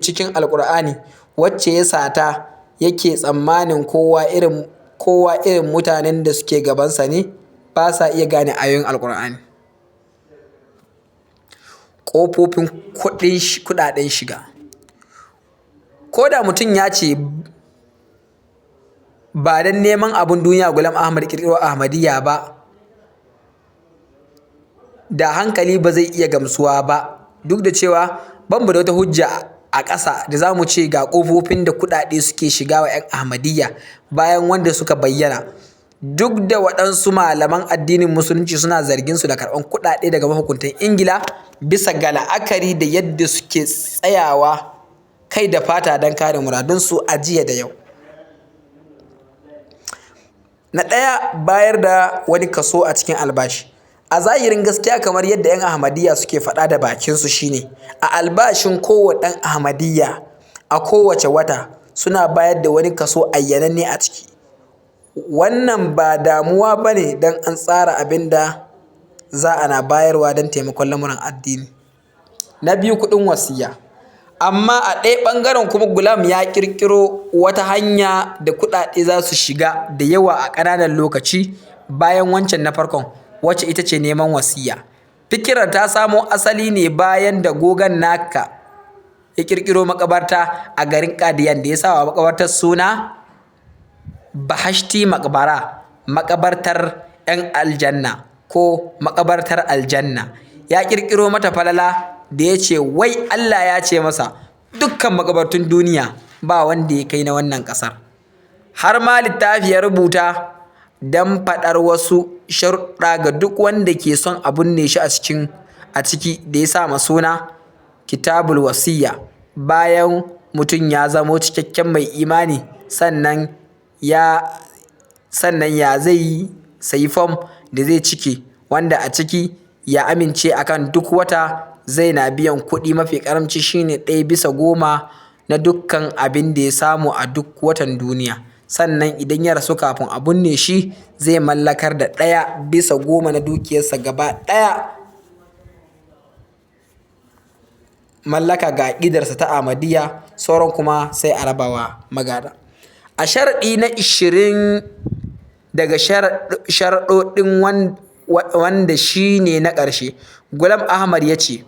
cikin Alƙur'ani, wacce ya sata yake tsammanin kowa irin Kowa irin mutanen da suke gabansa ne, ba sa iya gane ayoyin Alƙur'ani. Ƙofofin kuɗaɗen shiga. Ko da mutum ya ce ba don neman abin duniya Ghulam Ahmad ƙirƙiro Ahmadiyya ba, da hankali ba zai iya gamsuwa ba, duk da cewa ban mu da wata hujja a ƙasa da za mu ce ga ƙofofin da kuɗaɗe suke shiga wa 'yan Ahmadiyya bayan wanda suka bayyana. Duk da waɗansu malaman addinin Musulunci suna zargin su da karɓar kuɗaɗe daga mahukuntan Ingila bisa ga la'akari da yadda suke tsayawa kai da fata don kare muradunsu a jiya da yau. Na ɗaya, bayar da wani kaso a cikin albashi. A zahirin gaskiya, kamar yadda 'yan Ahmadiyya suke faɗa da bakinsu shi ne, a albashin kowane ɗan Ahmadiyya a kowace wata, suna bayar da wani kaso ayyananne a ciki. Wannan ba damuwa ba ne don an tsara abin da za ana bayarwa don taimakon lamuran addini. Na biyu, kuɗin wasiyya. Amma a ɗaya ɓangaren kuma, Ghulam ya ƙirƙiro wata hanya da kuɗaɗe za su shiga da yawa a ƙananan lokaci bayan wancan na farkon, wacce ita ce neman wasiyya. Fikirar ta samo asali ne bayan da gogan naka ya ƙirƙiro maƙabarta a garin Qadian da ya sa wa maƙabartar suna Bahashti Maqbara, Maƙabartar 'Yan Aljanna ko Maƙabartar Aljanna. Ya ƙirƙiro mata falala da ya ce wai Allah ya ce masa dukkan maƙabartun duniya ba wanda ya kai na wannan ƙasar. Har ma littafi ya rubuta don faɗar wasu sharuɗa ga duk wanda ke son a binne shi a ciki da ya sa ma suna Kitabul Wasiyya. Bayan mutum ya zamo cikakken mai imani, sannan ya zai sayi fom da zai cike, wanda a ciki ya amince akan duk wata zai na biyan kuɗi mafi ƙaramci shine 1/10 na dukkan abin da ya samu a duk watan duniya. Sannan idan ya rasu kafin a binne shi, zai mallakar da 1/10 na dukiyarsa gaba ɗaya mallaka ga aƙidarsa ta Ahmadiyya, sauran kuma sai a rabawa magada. A sharaɗi na 20 daga sharaɗoɗin, wanda shi ne na ƙarshe, Ghulam Ahmad ya ce,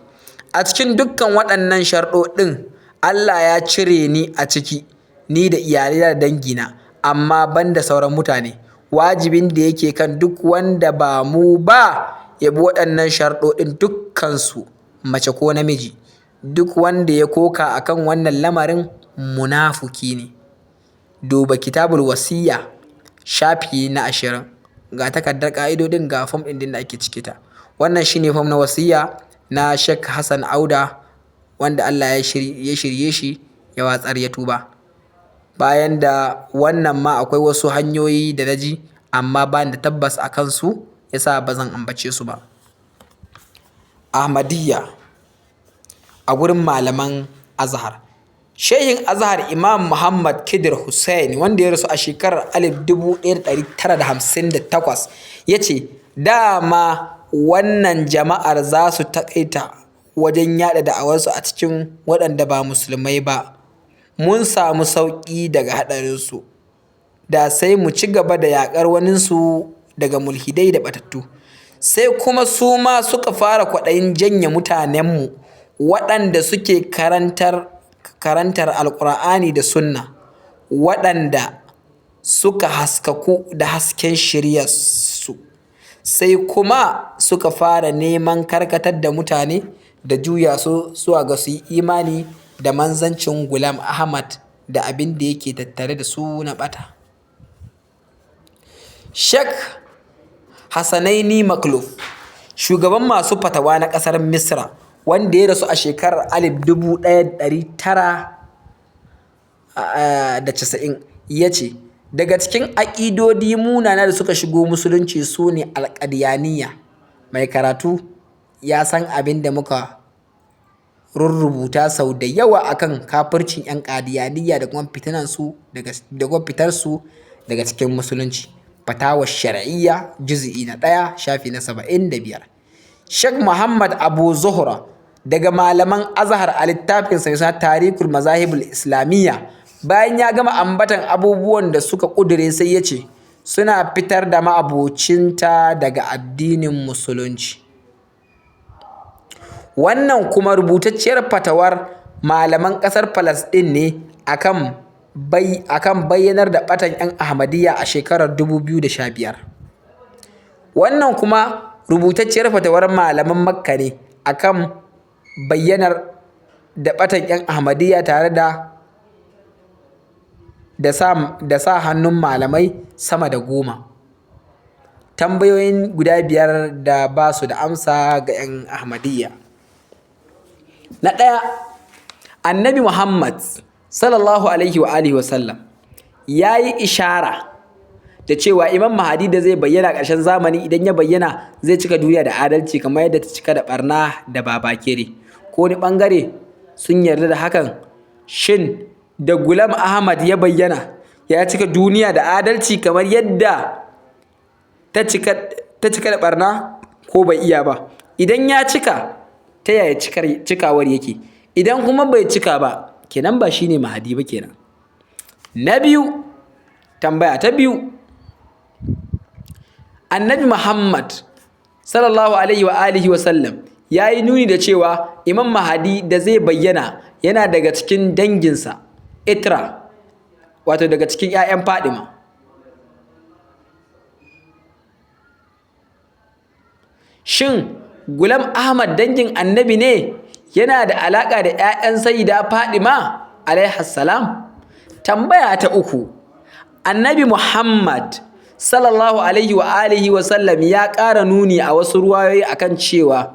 "A cikin dukkan waɗannan sharuɗoɗin, Allah ya cire ni a ciki, ni da iyalaina da dangina, amma ban da sauran mutane. Wajibin da yake kan duk wanda ba mu ba ya bi waɗannan sharuɗoɗin dukkansu, mace ko namiji. Duk wanda ya koka akan wannan lamarin munafuki ne." Duba Kitabul Wasiyya, shafi na 20. Ga takardar ƙa'idodin, ga fom ɗin da ake cike ta. Wannan shine fom na wasiyya na Sheikh Hassan Auda, wanda Allah ya shirye shi, ya watsar, ya tuba. Bayan da wannan ma akwai wasu hanyoyi da na ji, amma ba da tabbas a kansu, yasa ba zan ambace su ba. Ahmadiyya a gurin malaman Azhar. Shehin Azhar, Imam Muhammad Khidir Hussein, wanda ya rasu a shekarar 1958, ya ce, "Dama wannan jama'ar za su taƙaita wajen yaɗa da'awarsu a cikin waɗanda ba Musulmai ba, mun samu sauƙi daga haɗarinsu, da sai mu ci gaba da yaƙar waninsu daga mulhidai da ɓatattu. Sai kuma su ma suka fara kwaɗayin janye mutanenmu waɗanda suke karantar Alƙur'ani da Sunna, waɗanda suka haskaku da hasken shiryarsu, sai kuma suka fara neman karkatar da mutane da juya su zuwa ga su yi imani da manzancin Ghulam Ahmad da abin da yake tattare da su na ɓata." Sheikh Hassanaini Makhlouf, shugaban masu fatawa na ƙasar Misra, wanda ya rasu a shekarar 1990, ya ce, "Daga cikin aƙidodi munana da suka shigo Musulunci su ne Alƙadiyaniya. Mai karatu ya san abin da muka rurrubuta sau da yawa a kan kafircin 'yan Ƙadiyaniya da kuma fitarsu daga cikin Musulunci." Fatawa Shar'iyya, Juz'i na 1, shafi na 75. Sheikh Muhammad Abu Zuhra daga malaman Azhar, a littafinsa mai suna Tarikul Mazahibul Islamiyya, bayan ya gama ambatan abubuwan da suka ƙudure, sai ya ce, Suna fitar da ma'abocinta daga addinin Musulunci. Wannan kuma rubutacciyar fatawar malaman ƙasar Falasɗin ne a kan bayyanar da ɓatan 'yan Ahmadiyya a shekarar 2015. Wannan kuma rubutacciyar fatawar malaman Makka ne a kan bayyanar da ɓatan 'yan Ahmadiyya tare da sa hannun malamai sama da 10. Tambayoyi guda 5 da ba su da amsa ga 'yan Ahmadiyya. Na 1, Annabi Muhammad sallallahu alaihi wa alihi wasallam ya yi ishara da cewa Imam Mahdi da zai bayyana a ƙarshen zamani, idan ya bayyana zai cika duniya da adalci kamar yadda ta cika da barna da babakere. Ko wani ɓangare sun yarda da hakan? Shin da Ghulam Ahmad ya bayyana ya cika duniya da adalci kamar yadda ta cika da barna, ko bai iya ba? Idan ya cika, ta yaya cikawar yake? Idan kuma bai cika ba, kenan ba shine Mahdi ba kenan. Na 2, tambaya ta 2, Annabi Muhammad sallallahu alaihi wa alihi wa sallam ya yi nuni da cewa Imam Mahdi da zai bayyana yana daga cikin danginsa Itra, wato daga cikin 'ya'yan Fadima. Shin Ghulam Ahmad dangin Annabi ne? Yana da alaƙa da 'ya'yan Sayyida Fadima alaihassalam? Tambaya ta 3, Annabi Muhammad sallallahu alaihi wa alihi wa sallam ya ƙara nuni a wasu ruwayoyi akan cewa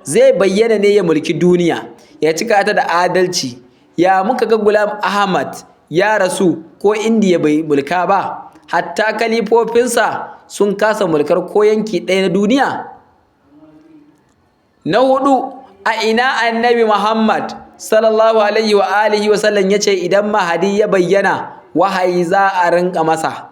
zai bayyana ne ya mulki duniya, ya cika ta da adalci. Ya muka ga Ghulam Ahmad ya rasu ko Indiya bai mulka ba, hatta kalifofinsa sun kasa mulkar ko yanki ɗaya na duniya. Na 4, a ina Annabi Muhammad sallallahu alaihi wa alihi wa sallam ya ce idan Mahdi ya bayyana wahayi za a rinƙa masa?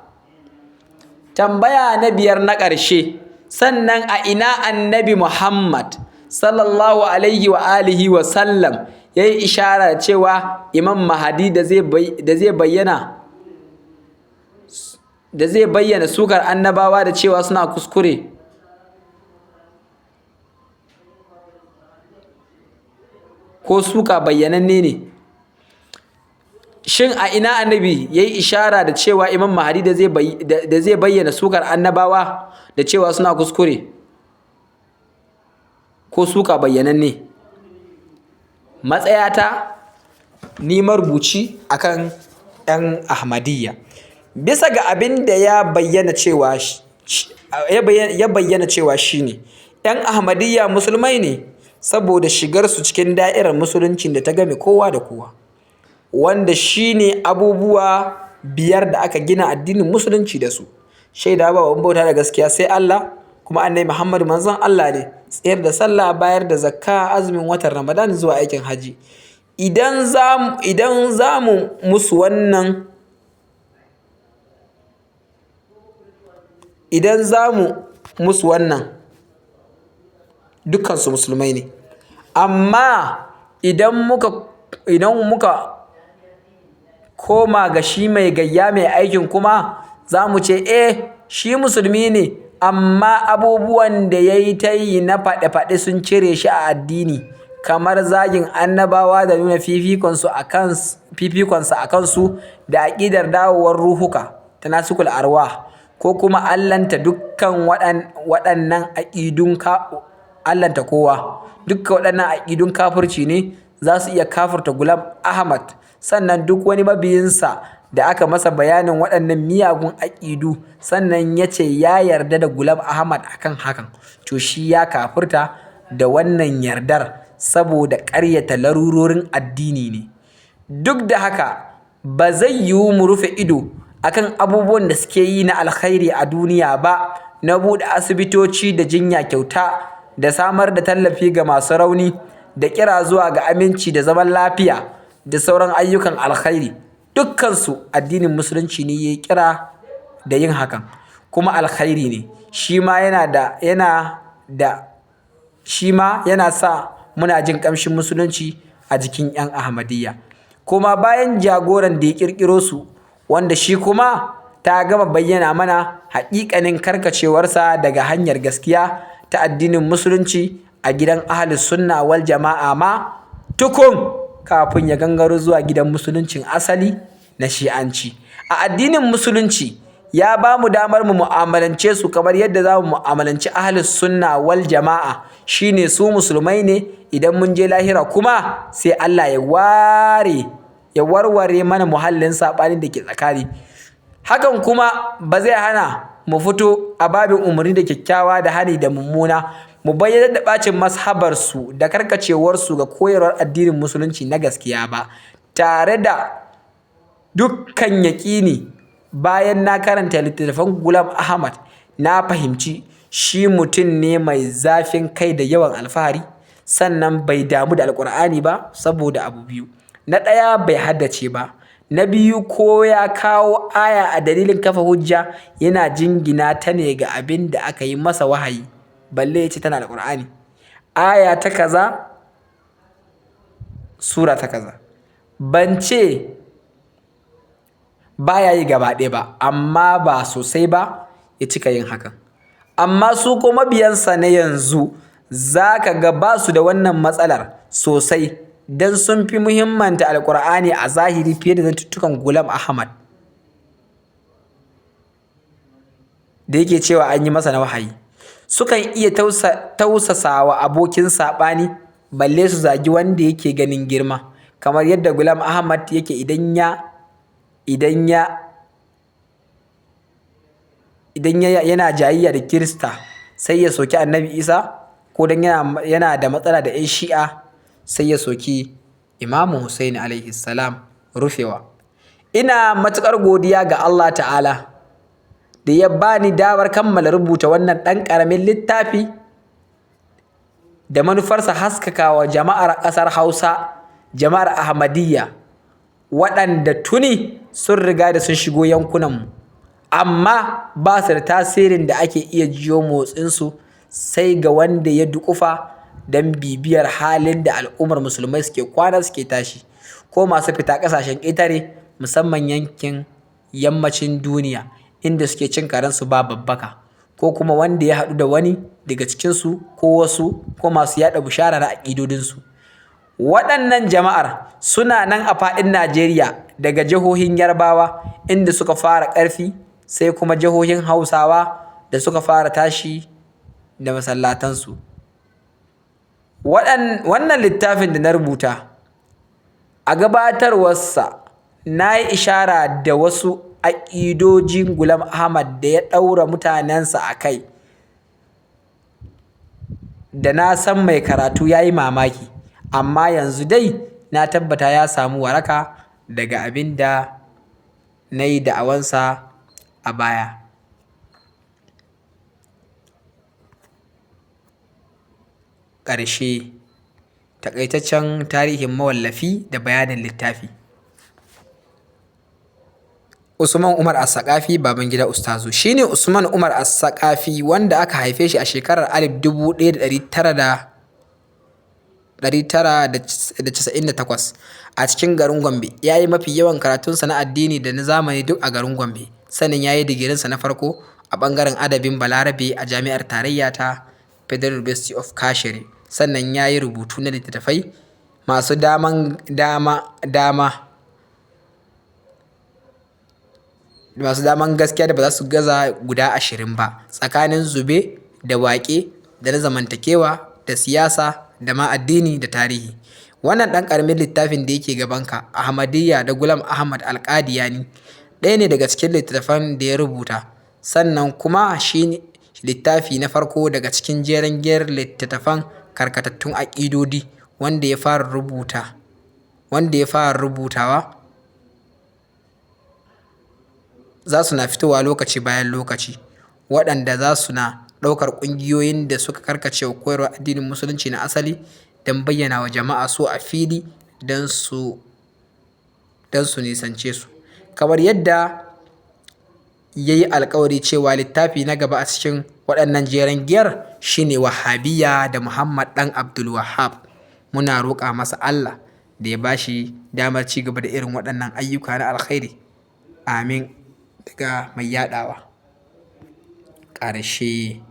Tambaya na 5 na ƙarshe, sannan a ina Annabi Muhammad sallallahu alaihi wa alihi wa sallam ya yi ishara cewa Imam Mahdi da zai bayyana sukar annabawa da cewa suna kuskure? Ko suka bayyananne ne? Shin a ina Annabi ya yi ishara da cewa Imam Mahdi da zai bayyana sukar annabawa da cewa suna kuskure ko suka bayyananne? Matsayata ni marubuci akan 'yan Ahmadiyya. Bisa ga abin da ya bayyana cewa shine 'yan Ahmadiyya musulmai ne saboda shigarsu cikin da'irar musuluncin da ta game kowa da kowa, wanda shine abubuwa 5 da aka gina addinin musulunci da su: shaida ba abin bauta da gaskiya sai Allah, kuma Annabi Muhammad manzon Allah ne, tsayar da sallah, bayar da zakka, azumin watan Ramadan zuwa aikin haji. Idan za mu musu wannan, dukkansu musulmai ne. Amma idan muka koma ga shi mai gayya mai aikin kuma, za mu ce eh, shi musulmi ne, amma abubuwan da ya yi ta yi na faɗe-faɗe sun cire shi a addini, kamar zagin annabawa da nuna fifikonsa a kansu da aƙidar dawowar ruhuka tanasukul arwah, ko kuma allanta dukkan waɗannan aƙidun allanta kowa. Dukkan waɗannan aƙidun kafirci ne, za su iya kafirta Ghulam Ahmad. Sannan duk wani mabiyinsa da aka masa bayanin waɗannan miyagun aƙidu sannan ya ce ya yarda da Ghulam Ahmad akan hakan, to shi ya kafirta da wannan yardar saboda ƙaryata larurorin addini ne. Duk da haka, ba zai yiwu mu rufe ido akan abubuwan da suke yi na alkhairi a duniya ba, na buɗe asibitoci da jinya kyauta, da samar da tallafi ga masu rauni, da kira zuwa ga aminci da zaman lafiya, da sauran ayyukan alkhairi. Dukkansu addinin musulunci ne ya kira da yin hakan, kuma alkhairi ne. Shi ma yana sa muna jin ƙamshin musulunci a jikin 'yan Ahmadiyya. Kuma bayan jagoran da ya ƙirƙiro su, wanda shi kuma ta gama bayyana mana haƙiƙanin karkacewarsa daga hanyar gaskiya ta addinin Musulunci a gidan Ahlus Sunna wal Jama'a ma tukun kafin ya gangaro zuwa gidan Musuluncin asali na Shi'anci. A addinin Musulunci ya ba mu damar mu mu'amalance su kamar yadda za mu mu'amalanci Ahlus Sunna wal Jama'a, shine su musulmai ne. Idan mun je lahira kuma sai Allah ya ware ya warware mana muhallin saɓanin da ke tsakani. Hakan kuma ba zai hana mu fito a babin umarni da kyakkyawa da hani da mummuna mu bayyana da ɓacin mazhabarsu da karkacewarsu ga koyarwar addinin Musulunci na gaskiya ba. Tare da dukkan yaƙini, bayan na karanta littattafan Ghulam Ahmad, na fahimci shi mutum ne mai zafin kai da yawan alfahari, sannan bai damu da Alƙur'ani ba saboda abu biyu: na ɗaya, bai haddace ba; na biyu, ko ya kawo aya a dalilin kafa hujja, yana jingina ta ne ga abin da aka yi masa wahayi, balle ya ce tana Alƙur'ani aya ta kaza, sura ta kaza. Ban ce ba ya yi gaba ɗaya ba, amma ba sosai ba ya cika yin hakan. Amma su ko mabiyansa na yanzu za ka ga ba su da wannan matsalar sosai, don sun fi muhimmanta Alƙur'ani a zahiri fiye da zantuttukan Ghulam Ahmad da yake cewa an yi masa na wahayi. Sukan iya tausasawa abokin saɓani, balle su zagi wanda yake ganin girma, kamar yadda Ghulam Ahmad yake idan ya idan ya idan yana jayayya da Kirista sai ya soki Annabi Isa, ko don yana da matsala da 'yan Shi'a sai ya soki Imamu Hussaini alaihi salam. Rufewa. Ina matuƙar godiya ga Allah Ta'ala da ya bani damar kammala rubuta wannan ɗan ƙaramin littafi da manufarsa haskakawa jama'ar ƙasar Hausa, jama'ar Ahmadiyya, waɗanda tuni sun riga da sun shigo yankunanmu, amma ba su da tasirin da ake iya jiyo motsinsu sai ga wanda ya duƙufa don bibiyar halin da al'ummar musulmai suke kwana suke tashi, ko masu fita ƙasashen ƙetare, musamman yankin yammacin duniya inda suke cin karensu ba babbaka, ko kuma wanda ya haɗu da wani daga cikinsu ko wasu ko masu yaɗa bushara na aƙidodinsu. Waɗannan jama'ar suna nan a faɗin Najeriya, daga jihohin Yarbawa inda suka fara ƙarfi, sai kuma jihohin Hausawa da suka fara tashi da masallatansu. Wannan littafin da na rubuta, a gabatarwarsa na yi ishara da wasu aƙidojin Ghulam Ahmad da ya ɗaura mutanensa a kai, da na san mai karatu ya yi mamaki, amma yanzu dai na tabbata ya samu waraka daga abin da na yi da'awarsa a baya. Ƙarshe, taƙaitaccen tarihin mawallafi da bayanin littafi. Usman Umar As-Saƙafi, Babangida Ustazu, shi ne Usman Umar As-Saƙafi, wanda aka haife shi a shekarar 1998 a cikin garin Gombe. Ya yi mafi yawan karatunsa na addini da na zamani duk a garin Gombe. Sannan ya yi digirinsa na farko a ɓangaren adabin Balarabe a Jami'ar Tarayya ta Federal University of Kashere. Sannan ya yi rubutu na littattafai masu daman dama dama masu daman gaskiya da ba za su gaza guda 20 ba, tsakanin zube da waƙe da na zamantakewa da siyasa da ma addini da tarihi. Wannan ɗan ƙaramin littafin da yake gabanka, Ahmadiyya da Ghulam Ahmad Al-Qadiani, ɗaya ne daga cikin littattafan da ya rubuta, sannan kuma shi ne littafi na farko daga cikin jeren giyar littattafan karkatattun aƙidodi wanda ya fara rubutawa. Za su na fitowa lokaci bayan lokaci, waɗanda za su na ɗaukar ƙungiyoyin da suka karkacewa koyarwar addinin Musulunci na asali don bayyana wa jama'a su a fili don su nisance su. Kamar yadda ya yi alƙawari cewa littafi na gaba a cikin waɗannan jeren giyar shi ne Wahabiyya da Muhammad ɗan Abdul Wahhab. Muna roƙa masa Allah da ya ba shi damar ci gaba da irin waɗannan ayyuka na alkhairi. Amin. Daga mai yaɗawa. Ƙarshe.